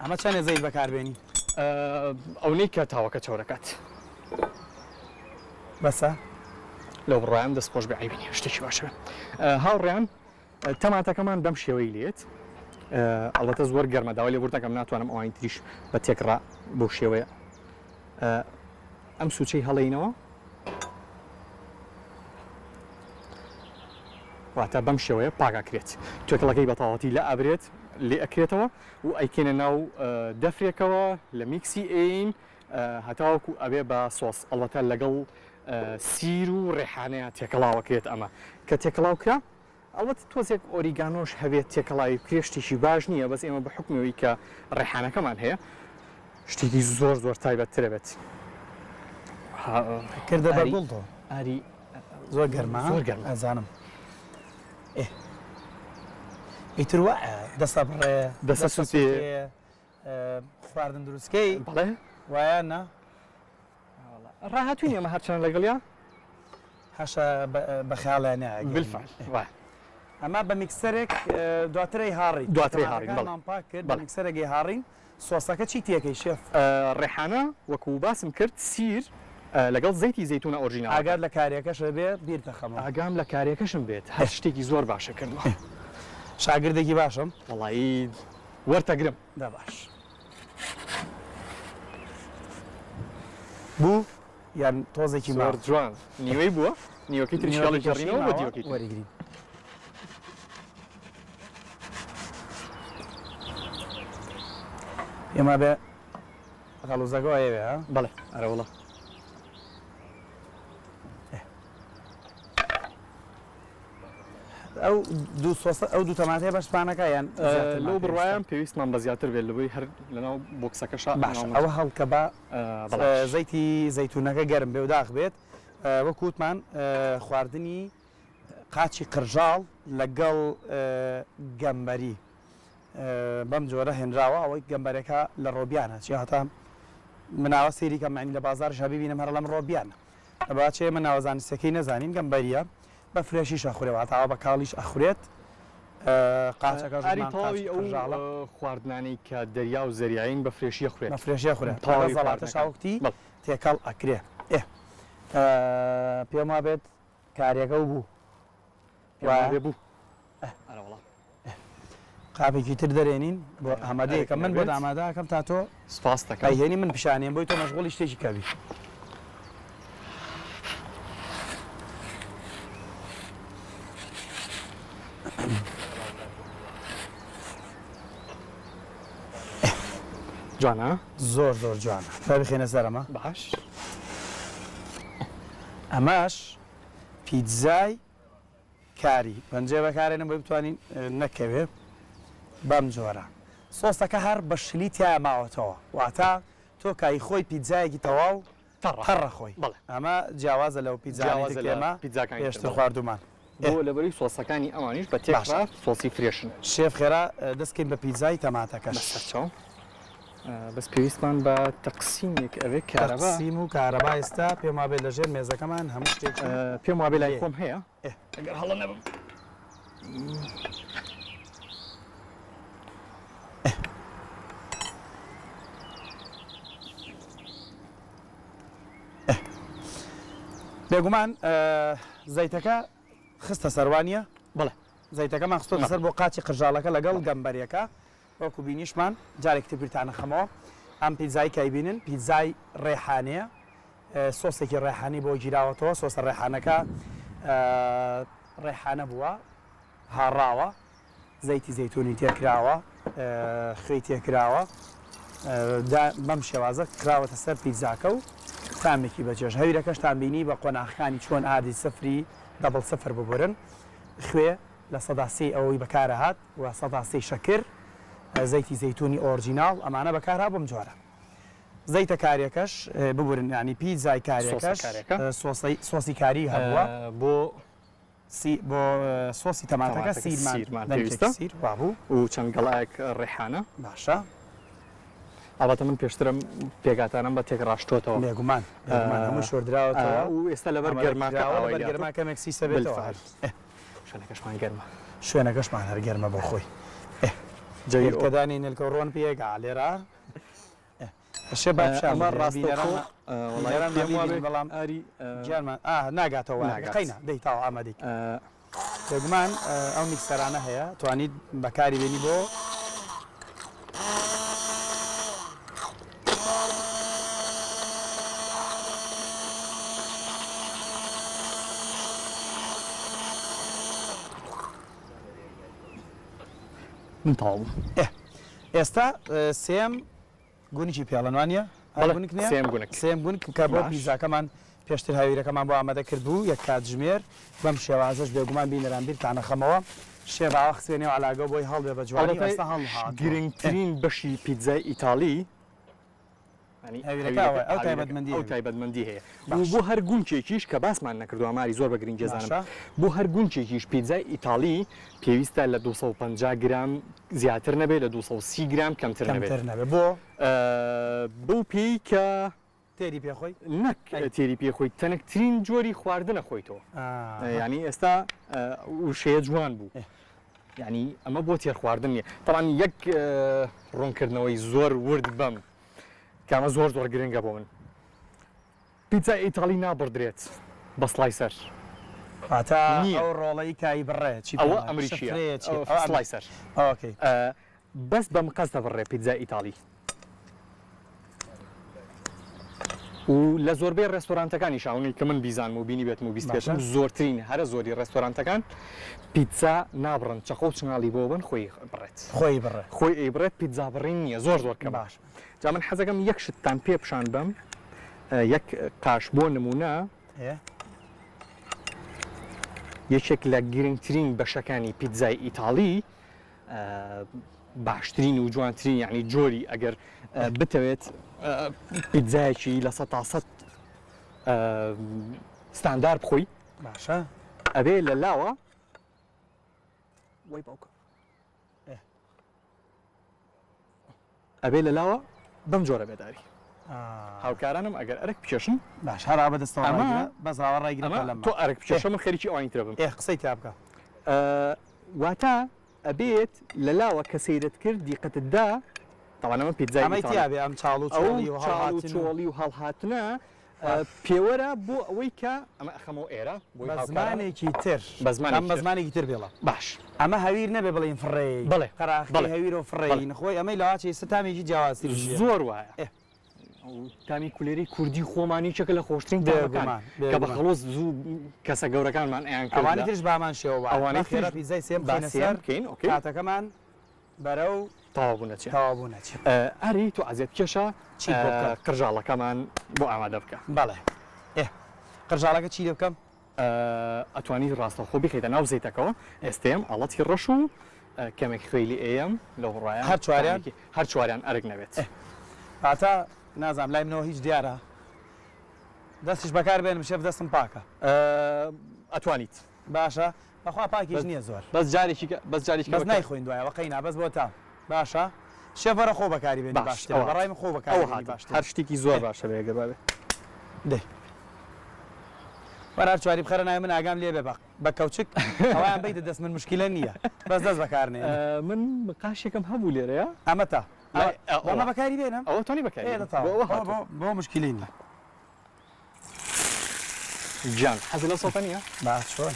ئەمە چەنێ زەیت بەکاربێنی؟ ئەونەی کە تاوەکە چەورەکات. بەسە؟ لەو بڕوایەم دەست خۆش بێ عەیبی نیە شتێکی باشە بێ. هاوڕێیان تەماتەکەمان بەم شێوەی لێت ئەڵبەتە زۆر گەرمە داوای لێبوردنەکەم ناتوانم ئەوانی تریش بە تێکڕا بەو شێوەیە ئەم سوچەی هەڵینەوە واتە بەم شێوەیە پاک ئەکرێت توێکڵەکەی بە تەواوەتی لە ئەبرێت لێ ئەکرێتەوە و ئەیکەینە ناو دەفرێکەوە لە میکسی ئەین هەتاوەکو ئەبێ بە سۆس ئەڵبەتە لەگەڵ سیر و ڕێحانەیە تێکەڵاوەکرێت ئەمە کە تێکەڵاو کرا ئەڵبەتە تۆزێک ئۆریگانۆش هەبێت تێکەڵاوی بکرێت شتێکی باش نییە بەس ئێمە بە حوکمی ئەوەی کە ڕێحانەکەمان هەیە شتێکی زۆر زۆر تایبەتترە بێت. کردە بە گوڵ تۆ. ئاری زۆر گەرمە زۆر گەرمە ئەزانم ئێ ئیتر وا دەسە بڕێ دەسە سوتێ خواردن دروستکەی بەڵێ وایە نا ڕاهاتوین ئێمە هەرچەند لەگەڵیا هەشە بە خەیاڵیان نایە بالفعل وایە. ئەمە بە میکسەرێک دواتر ئەیهاڕیت دواتر ئەیهاڕین بەڵێ. تەماتەکانمان پاک کرد بە میکسەرێک ئەیهاڕین سۆسەکە چی تێکەی شێف؟ ڕێحانە وەکو باسم کرد سیر لەگەڵ زەیتی زەیتونە ئۆرجیناڵەکە. ئاگات لە کارێکەشە بێ بیرت دەخەمەوە. ئاگام لە کارێکەشم بێت هەر شتێکی زۆر باشە کردوە. شاگردێکی باشم؟ وەڵایی وەرتەگرم. دە باش. بوو یان تۆزێکی زۆر ماوە؟ جوان نیوەی بووە نیوەکەی تریش نیوەکەی هەڵی تریشی گەڕینەوە بۆ ماوە دیوەکەی تر. وەریگرین. پێم وابێ غەڵوزەکە ئەیەوێ ها؟ بەڵێ ئەرە وەڵا. ئەو. ئەو دوو سۆسە ئەو دوو تەماتەیە بەشمانەکە یان زیاترمان لەو پێویستە؟ بڕوایەم پێویستمان بە زیاتر بێت لەوەی هەر لەناو بۆکسەکەشا باشە ئەوە هەڵکە با بەڵێ. زەیتی زەیتونەکە گەرم بێ و داخ بێت وەکو وتمان خواردنی قاچی قرژاڵ لەگەڵ گەمبەری بەم جۆرە هێنراوە ئەوەی گەمبەرەکە لە ڕۆبیانە چی هەتا مناوە سەیری کەم معنی لە بازاڕیشا ببینم هەر ئەڵێم ڕۆبیانە با چێ ئێمە ناوە زانستیەکەی نەزانین گەمبەریە بە فرێشیش ئەخورێ واتە ئاوا بە کاڵیش ئەخورێت قاچەکەش ئاری مان قاچی تەواوی ئەو قرژاڵە خواردنانەی کە دەریا و زەریایین بە فرێشی ئەخورێت بە فرێشی ئەخورێت لەگەڵ تەواوی زەڵاتەش خواردنەکان وەکتی بەڵێ. تێکەڵ ئەکرێ ئێ پێم وابێت کارێکە و بوو پێم وابێ بوو ئەرەوەڵا. قاپێکی تر دەرێنین بۆ ئامادەیەکە من بۆت ئامادە ئەکەم تا تۆ سپاس دەکەم ئەیهێنی من پیشانێن بۆی تۆ مەشغوڵی شتێکی کەبی. جوانە؟ زۆر زۆر جوانە با بخێنە سەر ئەمە باش ئەمەش پیتزای کاری پەنجەیە بەکارێنم بۆی بتوانین نەکەوێ بەم جۆرە سۆسەکە هەر بە شلی تیا ماوەتەوە واتە تۆ کای خۆی پیتزایەکی تەواو تەڕە خۆی ئەمە جیاوازە لەو پیتزانەی تر کە ئێمە پێشتر خواردوومان. بۆ لەبەری سۆسەکانی ئەوانیش بە تێکڕا سۆسی fresh ن. شێف خێرا دەست کەین بە پیتزای تەماتەکەش. بەسەرچاو بەس پێویستمان بە تەقسیمێک ئەوێ کارەبا. تەقسیم و کارەبا ئێستا پێم وابێت لەژێر مێزەکەمان هەموو شتێکی پێم وابێ لای خۆم هەیە. ئەگەر هەڵە نەبم. بێگومان زەیتەکە خستە سەروانیە بەڵێ زەیتەکەمان خستۆتە سەر بۆ قاچی قرژاڵەکە لەگەڵ گەمبەرەکە وەکو بینیشمان جارێکی تر بیرتانە خەمەوە ئەم پیتزای کایبینن پیتزای ڕێحانەیە سۆسێکی ڕێحانی بۆ گیراوەتەوە، سۆسە ڕێحانەکە ڕێحانە بووە هاڕاوە، زەیتی زەیتونی تێکراوە، خوێی تێکراوە، بەم شێوازە خراوەتە سەر پیتزاکە و تامێکی بەچێژ. هەویرەکەشتان بینی بە قۆناغەکانی چۆن ئاردی سفری double سفر ببورن، خوێ 3% ئەوەی بەکارهات و 3% شەکر، زەیتی زەیتونی original ئەمانە بەکارها بەم جۆرە. زەیتە کاریەکەش ببورن یانی پیتزای کاریەکەش سۆسەی سۆسی کاری هەبووە بۆ سی بۆ سۆسی تەماتەکە سیرمان پێویستە سیر وابوو و چەند گەڵایەک ڕێحانە باشە ئەڵبەتە من پێشترم پێکاتانم بە تێک ڕاشتۆتەوە بێگومان بێگومان هەموو شۆردراوەتەوە و ئێستا لەبەر گەرماکە لەبەر گەرما کەمێک سیسە بێتەوە شوێنەکەشمان گەرمە شوێنەکەشمان هەر گەرمە بۆ خۆی جەویرکەدانی نێلکە ڕۆن پێگا لێرە شێ با پیشان ئەمە بدرێ ڕاستەوخۆ بینەران وەڵای بینەران پێم ببینن وابێ بەڵام ئاری گیانمان ئا ناگاتەوە ناگات. قەینا دەی تاو ئامادەی بێگومان ئەو میکسەرانە هەیە توانیت بەکاری بێنی بۆ من تەواو بووم. ئێ ئێستا سێم گونکی پێڵن وانە؟ بەڵێ گونک نیە؟ سێم گونک. سێم گونک کە بۆ باش. پیتزاکەمان پێشتر هەویرەکەمان بۆ ئامادە کردبوو یەک کاتژمێر بەم شێوازەش بێگومان بینەران بیرتانە خەمەوە شێف ئاوا خستوێ نێو عەلاگەو بۆی هەڵبێ بە جوانی ئەڵبەتە ئێستا هەڵهاتووە. گرنگترین بەشی پیتزای ئیتاڵی هەویرەکە ئەوە ئەو تایبەتمەندی ئەو تایبەتمەندی هەیە و بۆ هەر گونکێکیش کە باسمان نەکردو ئاماری زۆر بە گرنگی زانم بۆ هەر گونکێکیش پیتزای ئیتاڵی پێویستە لە 250 گرام زیاتر نەبێت لە 230 گرام کەمتر نەبێت کەمتر نەبێت بۆ بەو پێی کە تێری پێ خۆی نەک تێری پێ خۆی تەنکترین جۆری خواردنە خۆیتەوە یعنی ئێستا وشەیە جوان بوو یعنی ئەمە بۆ تێرخواردن نییە تەوان یەک ڕوونکردنەوەی زۆر ورد بەم کامە زۆر زۆر گرنگە بۆ من پیتزای ئیتاڵی نابڕدرێت بە slicer واتە ئەو ڕۆڵەی کای بڕێ چی ئەوە ئەمریکیە slicer okay بەس بە مقەست دەبڕێ پیتزای ئیتاڵی و لە زۆربەی ڕێستۆرانتەکانیش ئەوەی کە من بیزانم و بینیبێتم و بیستبێتم زۆرترین هەرە زۆری ڕێستۆرانتەکان پیتزا نابڕن چەقۆ و چنگاڵی بۆ بن خۆی بڕێت خۆی بڕێ خۆی ئەیبڕێت پیتزا بڕین نییە زۆر زۆر کەمە باش جا من حەزەکەم یەک شتتان پێ پیشان بەم یەک قاش بۆ نمونە ئێ. یەکێک لە گرنگترین بەشەکانی پیتزای ئیتاڵی باشترین و جوانترین یعنی جۆری ئەگەر بتەوێت پیتزایەکی 100% ستاندار بخۆی باشە ئەبێ لە لاوە وەی باوکە ئەبێ لە لاوە بەم جۆرە بێداری هاوکارانم ئەگەر ئەرک بکێشن باش هەر ئاوە دەستەوە ڕایگرە بەس ئاوە ڕایگرە ئەمە تۆ ئەرک بکێشە من خەریکی ئەوانی ترە بم ئێ قسەی تیا بکە واتە ئەبێت لە لاوە کە سەیرت کرد دیقەتت دا تاوان ئەمە پیتزای ئەمەی تیا بێ ئەم چاڵ و چۆڵی و چاڵ و چۆڵی و هەڵهاتنە پێوەرە بۆ ئەوەی کە ئەمە ئەخەمەوە ئێرە بۆی بە هاوکاران. زمانێکی تر بە زمانێکی ئەم بە تر. زمانێکی تر بێڵە. باش. ئەمە هەویر نەبێ بڵێین فڕێی. بەڵێ. قەراخی بەڵێ. هەویرە و بەڵێ. فڕێین خۆی ئەمەی لەواچێ ئیستا تامێکی جیاوازتریش هەیە. زۆر وایە. ئێ. ئەو تامی کولێرەی کوردی خۆمان یەکێکە لە خۆشترین تامەکان بێگومان. کە بە بێگومان. خەڵوز زوو کەسە گەورەکانمان ئەیان کرد ئەوانی لە تریش بە هەمان شێوە وایە. ئەوانەی با خێرا تریش پیتزای سێیەم با بخەینە سێیەم سەر بکەین okay. کاتەکەمان بەرەو تەواو بوون ئەچێ. تەواو بوون ئەچێ. ئاری تۆ ئەزیەت بکێشە چیت بۆ بکەم؟ قرژاڵەکەمان بۆ ئامادە بکە. بەڵێ. ئێ قرژاڵەکە چی لێ بکەم؟ ئەتوانی ڕاستەوخۆ بیخەیتە ناو زەیتەکەوە. ئێستێم ئاڵەتی ڕەش و کەمێک خوێی لێ ئەیەم لەو ڕایە. هەر چواریان؟ هەر چواریان ئەرک نەبێت. ئێ واتا نازانم لای منەوە هیچ دیارە. دەستیش بەکار بێنم شێف دەستم پاکە. ئەتوانیت. باشە بەخوا پاکیش نییە زۆر. بەس جارێکی کە بەس جارێکی بەس نایخۆین دوایەوە قەینا بەس بۆ تام باشە شێف وەرە خۆ بەکاری بێنی باشترە بەڕای من خۆ بەکاری بێنی باشترە هەر شتێکی زۆر باشە بێ گەر بابێ دەی وەرە هەر چواری بخەرە ناوی من ئاگام لێ بێ بە کەوچک ئەویان بیتە دەست من مشکلە نییە بەس دەست بەکار نێ من قاشێکم هەبوو لێرەیە ئەمە تا ئەمە بەکاری بێنم ئەوە تۆنی بەکاری بۆ مشکلی نییە گیان حەزت لەو سەوتە نییە؟ با چۆن؟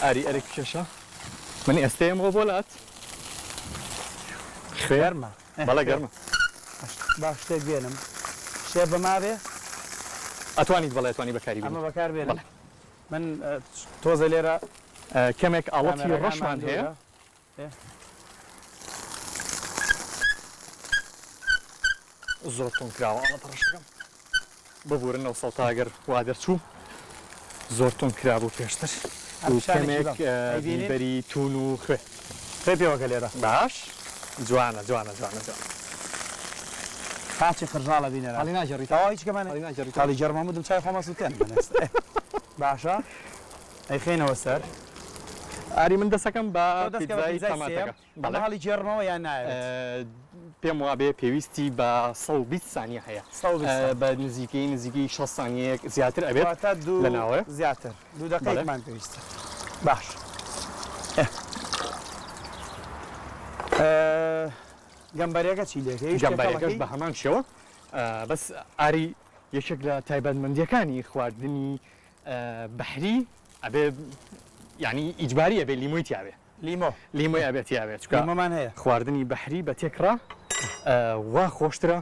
ئاری ئەرک بکێشە من ئێستا یەمەوە بۆ لات خوێ گەرمە بەڵێ گەرمە با شتێک بێنم شێ بەما بێ ئەتوانیت بەڵێ ئەتوانی بەکاری ئەمە بەکار بێنم من تۆزە لێرە کەمێک ئاڵەتی ڕەشمان هەیە. زۆر تون کراوە ئاڵەتە ڕەشەکەم ببورن ئەو سەڵتە ئەگەر وا دەرچوو زۆر تون کرابوو پێشتر و کەمێک بیبەری تون و خوێ خوێ پێوەکە لێرە باش جوانە جوانە جوانە جوانە قاچی قرژاڵە بینەران هەڵی ناگێڕی تەواو هیچ کەمانە هەڵی ناگێڕی هەڵی گێڕم هەموو دم چای خۆم ئەسووتێنم من ئێستا باشە ئەیخەینەوە سەر ئاری من دەسەکەم بە تۆ دەست کە بە پیتزای پیتزای تەماتەکە سێیەم ئەمە بەڵێ هەڵی گێڕمەوە یان نایەوێت پێم وابێ پێویستی بە 120 سانیە هەیە 120 سانیە. بە نزیکەی نزیکەی 60 سانیەیەک زیاتر ئەبێت واتە دوو لە ناوێ زیاتر دوو بەڵێ. دەقەیەکمان پێویستە باش ئێ. ئێ، گەمبەرەکە چی لێکە هیچ گەمبەرەکەش تێکەڵەکەی؟ بە هەمان شێوە بەس ئاری یەکێک لە تایبەتمەندیەکانی خواردنی بەحری ئەبێ یعنی ئیجباری ئەبێ لیمۆی تیابێ لیمۆ لیمۆی ئەبێ تیابێ چونکە لیمۆمان هەیە خواردنی بەحری بە تێکڕا وا خۆشترە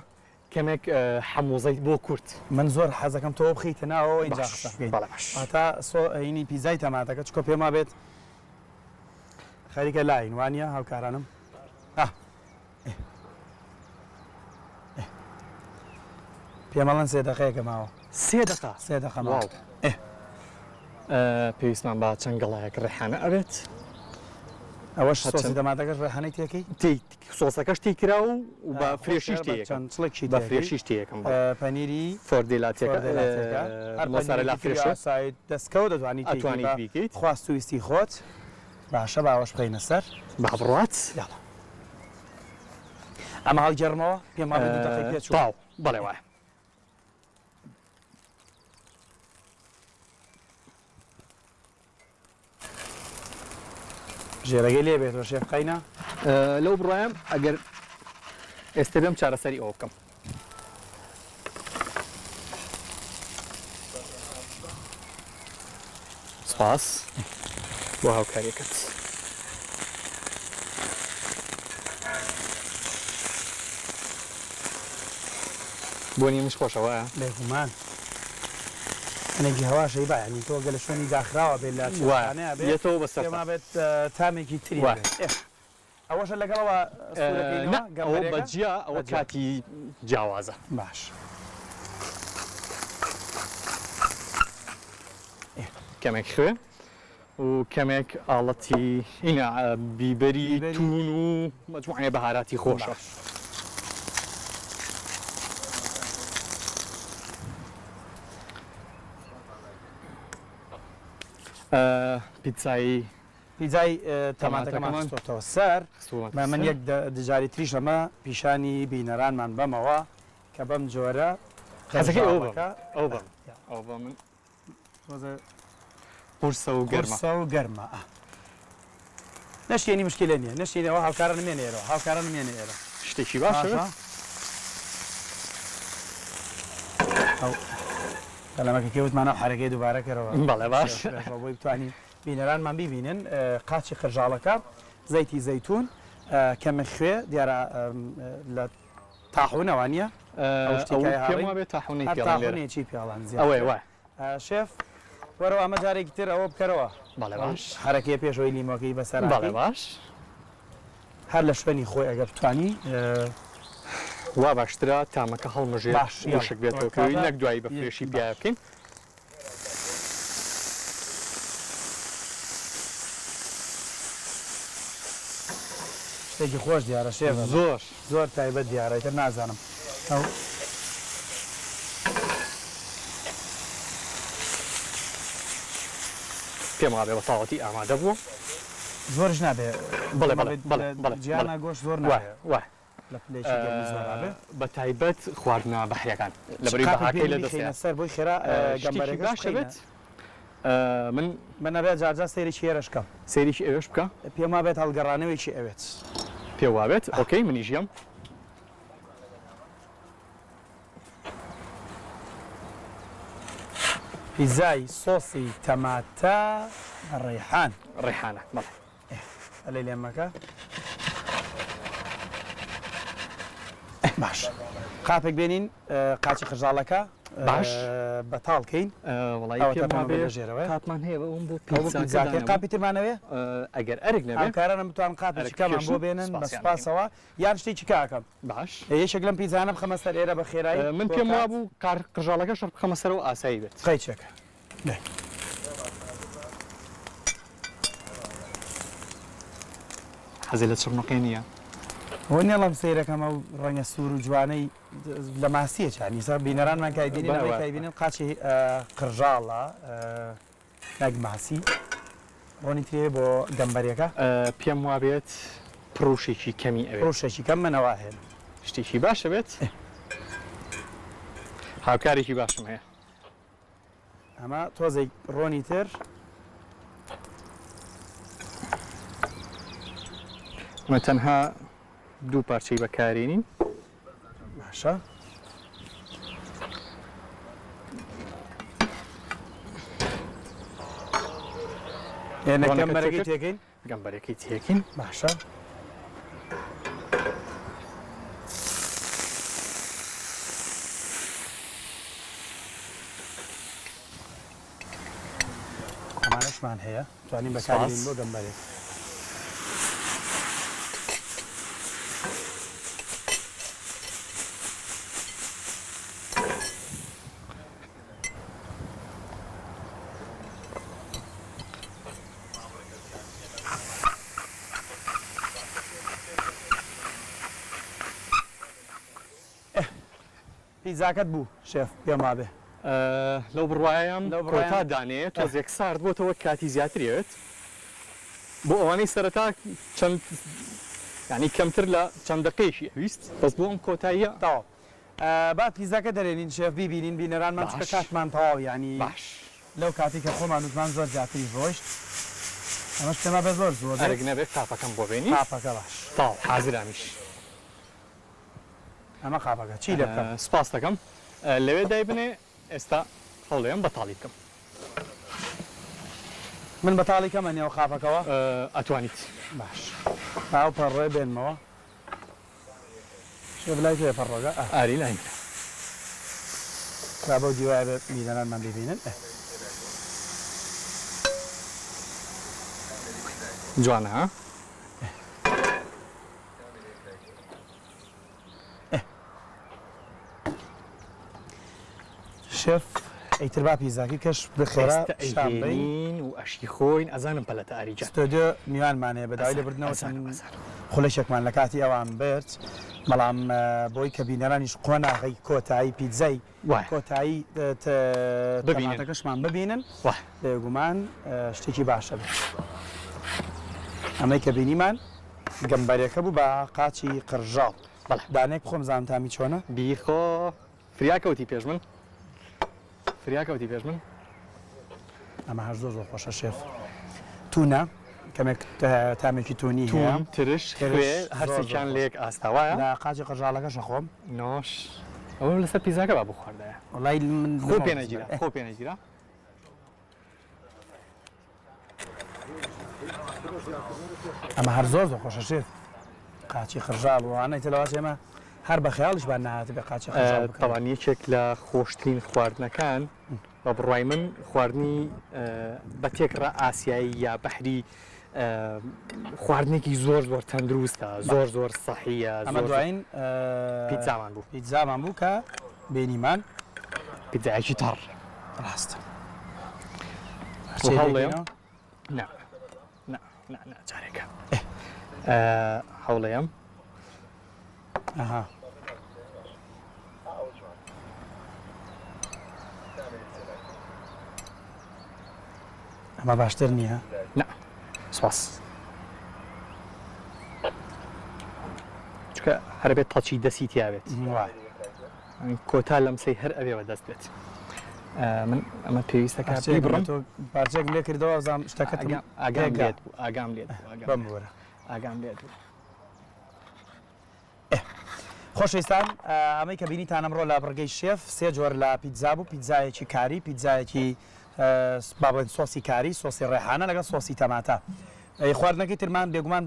کەمێک حەموزەی بۆ کورت. من زۆر حەزەکەم تۆ بخەیتە ناوەوە ئینجا قسە بکەین بەڵێ باش. واتا سۆ هینی پیزای تەماتەکە چونکە پێم وابێت خەریکە لاین وانیە هاوکارانم ئا پێمەڵێن سێ دەقەیەکە ماوە. سێ دەقە؟ سێ دەقە ماوە. واو. ئێ. پێویستمان بە چەند گەڵایەک ڕێحانە ئەبێت. ئەوەش سۆسی تەماتەکەش ڕێحانەی تێکەی؟ تێی سۆسەکەش تێی کرا و بە fresh یش تێیەکەم. چەند چڵێکی بە fresh یش تێیەکەم بەڵێ. پەنیری فۆردێلاتێکە فۆردێلاتێکە. هەر مۆزارێلا پەنیرێکی تری fresh ە. ئاسایی دەستکەوت دەتوانی تێی ئەتوانیت بە بیکەیت. خواست و ویستی خۆت. باشە با ئەوەش بخەینە سەر. با بڕوات. یاڵا. ئەمە هەڵگێڕمەوە پێم وابێ دوو دەقەی پێ چوو. تەواو بەڵێ وایە. ژێرەکەی لێ بێتەوە شێف قەینا. لەو بڕوایەم ئەگەر ئێستە بێم چارەسەری ئەوە بکەم. سپاس بۆ هاوکاریەکەت. بۆنی منش خۆشە وایە؟ بێگومان هەنێکی هەواش ئەی با یانی تۆ گەلە شوێنی داخراوە بێت لە چێشتخانەیە بێت یەتەوە بەسەر پێما بێت تامێکی تری وایە. هەبێت. ئێ. ئەوەشە لەگەڵەوە سوورەکەینەوە نا ئەوە بە گەمبەرێکە؟ جیا ئەوە بە جیا. کاتی جیاوازە. باش. کەمێک خوێ و کەمێک ئاڵەتی ئینا بیبەری بیبەری. تون و مەجموعەیە بەهاراتی خۆشە. باش. پیتزای پیتزای تەماتەکەمان تەماتەکەمان خستۆتەوە سەر. خستوومەتە با من سەر. یەک دجاری تریش ئەمە پیشانی بینەرانمان بەمەوە کە بەم جۆرە حەزەکەی ئەوە بەم قرژاڵەکە ئەوە بەم ئەوە بە من تۆزە قورسە و گەرمە. قورسە و گەرمە. ئا. نەشتێنی مشکلە نییە نەشتێنی ئەوە هاوکاران مێنە ئێرەوە هاوکاران مێنە ئێرە. شتێکی باشە باشە. ئەو قەلەمەکە کێ وتمان ئەو حەرەکەی دووبارە کەرەوە. بەڵێ باش. بۆی بتوانین بینەرانمان بیبینن قاچی قرژاڵەکە زەیتی زەیتون کەمێک خوێ دیارە لە تاحونە وانە ئەو پێم وابێ تاحونەی هەر پێڵان لێرە. تاحونەیەکی پێڵان زیاتر. ئەوەیە وایە. شێف وەرەوە ئەمە جارێکی تر ئەوە بکەرەوە. بەڵێ باش. حەرەکەیە پێشەوەی لیمۆکەی بەسەر بەڵێ باش. هەر لە شوێنی خۆی ئەگەر بتانی وا باشترە تامەکە هەڵمژێت باش وشک بێتەوە پێوی نەک دوایی بە fresh ی پیاە بکەین. شتێکی خۆش دیارە شێف زۆر زۆر تایبەت دیارە ئیتر نازانم ئەو پێم وابێ بە تەواوەتی ئامادە بووە. زۆرش نابێ بەڵێ بەڵێ بەڵێ بەڵێ جیانا گۆشت زۆر وایە نابێ وایە لە پلەیەکی گەرمی زۆر ئابێ بە تایبەت خواردنە بەحریەکان لەبەرەی قاپێک بەهاکەی بێنی لە دەستەیە. بیخەینە سەر بۆی خێرا شتێکی گەمبەرەکەش باشە بخەینە بێت من من ئەبێ جارجار سەیرێکی ئێرەش کەم. سەیرێکی ئەوێش بکە. پێم وابێت هەڵگەڕانەوەیەکی ئەوێت. پێ وابێت okay منیش یەم. پیتزای سۆسی تەماتە بە ڕێحان. ڕێحانە بەڵێ. ئەلێ لێم مەکە. باش قاپێک بێنین قاچی قرژاڵەکە باش بەتاڵ کەین وەڵی ئەوە پێم تەپەمە وابێ لە ژێرەوە قاپمان هەیە ئەوم بۆ ئەوە بۆ پیتزاکە پیتزاکە دانابوو. قاپی ترمانەوێ ئەگەر ئەرک نەبێ هاوکارانم بتوان قاپێکی ئەرک کەمان بۆ بکێشن، بێنن بە سپاسیان دەکەین. سوپاسەوە یان شتێکی کاکەم باش یەکێک لەم پیتزانە بخەمە سەر ئێرە بە خێرایی من بۆ پێم کات. وابوو قار قرژاڵەکە شەڕ بخەمە سەرەوە ئاسایی بێت. قەیچێکە دەی. حەزی لە چڕنوقێ نییە. ئەوە نێڵم سەیرەکەم ئەو ڕەنگە سوور و جوانەی لە ماسیە چانی سا بینەرانمان کایبینن بەڵێ. ئەوەی کایبینن قاچی قرژاڵە نەک ماسی ڕۆنی ترێ بۆ گەمبەرێکە پێم وابێت پڕوشێکی کەمی ئەوێت. پڕوشێکی کەم منەوە هێن. شتێکی باشە بێت. هاوکارێکی باشم هەیە. ئەمە تۆزێک ڕۆنی تر. ئەمە تەنها دوو پارچەی بەکارێنین. باشە. ئێمە ڕۆنەکە گەمبەرەکەی تێکرد؟ تێکەین؟ گەمبەرەکەی تێکین. باشە. ئەمانەشمان هەیە توانین بەکاربێنین بۆ گەمبەرێک. پیتزاکەت بوو شێف پێم وابێ. لەو بڕوایەم کۆتا دانەیە تۆزێک سارد بۆتەوە کاتی زیاتری ئەوێت بۆ ئەوانەی سەرەتا چەند یانی کەمتر لە چەند دەقەیەکی ئەویست بەس بۆ ئەم کۆتاییە تەواو با پیتزاکە دەرێنین شێف بیبینین بینەرانمان چونکە باش. کاتمان تەواو یانی باش. لەو کاتی کە خۆمان وتمان زۆر زیاتریش ڕۆیشت ئەمەش پێما بێ زۆر زووە بێت ئەرک نەبێت قاپەکەم بۆ بێنی قاپەکە باش تەواو حازرە ئەمیش. ئەمە قاپەکە چی لێ بکەم؟ سوپاست دەکەم لەوێ دایبنێ ئێستا هەوڵێم بەتاڵی بکەم. من بەتاڵی کەمە نێو قاپەکەوە؟ ئەتوانیت. باش با ئەو پەڕۆیە بێنمەوە. شێف لای تۆیە پەڕۆکە؟ ئاری لای منە. با بەو دیوایە بێ بینەرانمان بیبینن. جوانە ها؟ ئیتر با پیزاکەی کەش بخێرا ئێستە پیشان بەین. ئەیهێنین و ئەشی خۆین ئەزانم پەلەتە ئاری جان. ستۆدیۆ میوانمان هەیە بە داوای ئەزانم لێبوردنەوە ئەزانم چەند ئەزانم. خولەکێکمان لە کاتی ئەوان برد بەڵام بۆی کە بینەرانیش قۆناغی کۆتایی پیتزای وایە. کۆتایی ببینن. تەماتەکەشمان ببینن وایە. بێگومان شتێکی باشە بێت. ئەمەی کە بینیمان گەمبەرێکە بوو بە قاچی قرژاڵ. بەڵێ. دانەیەک بخۆم بزانم تامی چۆنە؟ بیخۆ. فریا کەوتی پێش من فریا کەوتی پێش من. ئەمە هەر زۆر زۆر خۆشە شێف. تونە کەمێک تامێکی تونی هەیە. تون ترش خوێ هەرسێکیان لە یەک ئاستا وایە؟ لە قاچی قرژاڵەکەش ئەخۆم. نۆش ئەوە لەسەر پیزاکە با بخواردایە. وەڵای من خۆ پێ نەگیرا خۆ پێ نەگیرا. ئەمە هەر زۆر زۆر خۆشە شێف. قاچی قرژاڵ و ئەوانە ئیتر لەوەچ ئێمە هەر بە خەیاڵیشمان نەهاتبێ قاچی قرژاڵ بکڕین. تەبعەن یەکێک لە خۆشترین خواردنەکان بە بڕوای من خواردنی بە تێکڕا ئاسیایی یا بەحری خواردنێکی زۆر زۆر تەندروستە زۆر زۆر سەحیە ئەمە دوایین پیتزامان بوو پیتزامان بوو کە بینیمان پیتزایەکی تەڕ ڕاستە هەوڵێم نا نا نا نا جارێکە هەوڵێم ئەها ئەمە باشتر نییە؟ نا سپاس چونکە هەر بێت تەچی دەسی تیابێت کۆتا لەمسەی هەر ئەوێ بە دەست بێت من ئەمە پێویستە کە بڕم پارچێک لێ کردەوە زام شتەکە ئاگام لێت بوو ئاگام لێت بمبوورە ئاگام لێت بوو خۆشەویستان ئەمەی کە بینیتان ئەمڕۆ لە بڕگەی شێف سێ جۆر لە پیتزا بوو پیتزایەکی کاری پیتزایەکی با بڵێن سۆسی کاری سۆسی ڕێحانە لەگەڵ سۆسی تەماتە خواردنەکەی ترمان بێگومان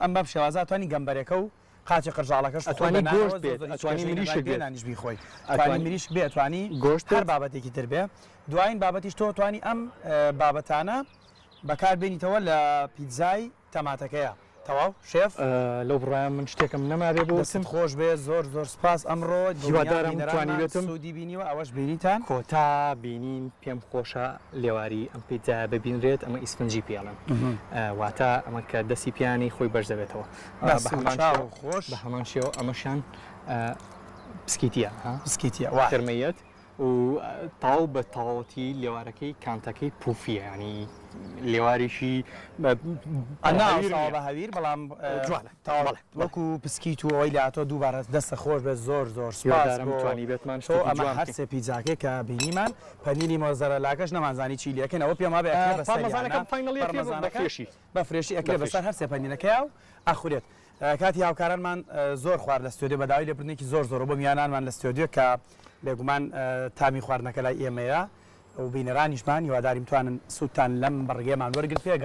ئەم بەم شێوازە ئەتوانی گەمبەرەکە و قاچی قرژاڵەکەش ئەتوانی گۆشت بێت ئەتوانی مریشک بێت نانیش بیخۆی ئەتوانی مریشک بێ ئەتوانی گۆشت هەر بابەتێکی تر بێ دوایین بابەتیش تۆ توانی ئەم بابەتانە بەکار بێنیتەوە لە پیتزای تەماتەکەیە تەواو شێف. لەو بڕوایەم من شتێکم نەمابێ بۆ وتن. دەستت خۆش بێ زۆر زۆر سوپاس ئەمڕۆ دڵنیام هیوادارم بینەرانمان توانیبێتم. سوودی بینیوە ئەوەش بینیتان. کۆتا بینین پێم خۆشە لێواری ئەم پیتزایە ببینرێت ئەمە ئیسفنجی پێ ئەڵێن واتە ئەمە کە دەستی پیانی خۆی بەرز دەبێتەوە دەست بە و هەمان چاو شێوە خۆش. بە هەمان شێوە ئەمەشیان پسکیتیە ها پسکیتیە وایە. کرمەیەت و تەواو بە تەواوەتی لێوارەکەی کانتەکەی پوفیە یانی لێوارێکی ناوساوە بە هەویر بەڵام جوانە تەواو وەکو پسکیت و ئەوەی لاتۆ دووبارە دەستە خۆش بێت زۆر زۆر سوپاس هیوادارم بۆ توانیبێتمان تۆ شتێکی ئەمە جوان هەر بکەین. سێ پیتزاکەی کە بینیمان پەنیری مۆزەرەلاکەش نەمانزانی چی لێکەین ئەوە پێم وابێ ئەکرێ بە سەریانە پارمەزانەکە final ی ئەکرێ بە پارمەزانەکە fresh ی بە fresh ی ئەکرێ بە بەسەر fresh ی. هەر سێ پەنیرەکەیا و ئەخورێت کاتی هاوکارانمان زۆر خوارد لە ستۆدیۆ بە داوای لێبوردنێکی زۆر زۆرەوە بۆ میوانانمان لە ستۆدیۆ کە بێگومان تامی خواردنەکە لای ئێمەیە و بینەرانیشمان هیوادارین بتوانن سوودتان لەم بڕگەیەمان وەرگرتبێ.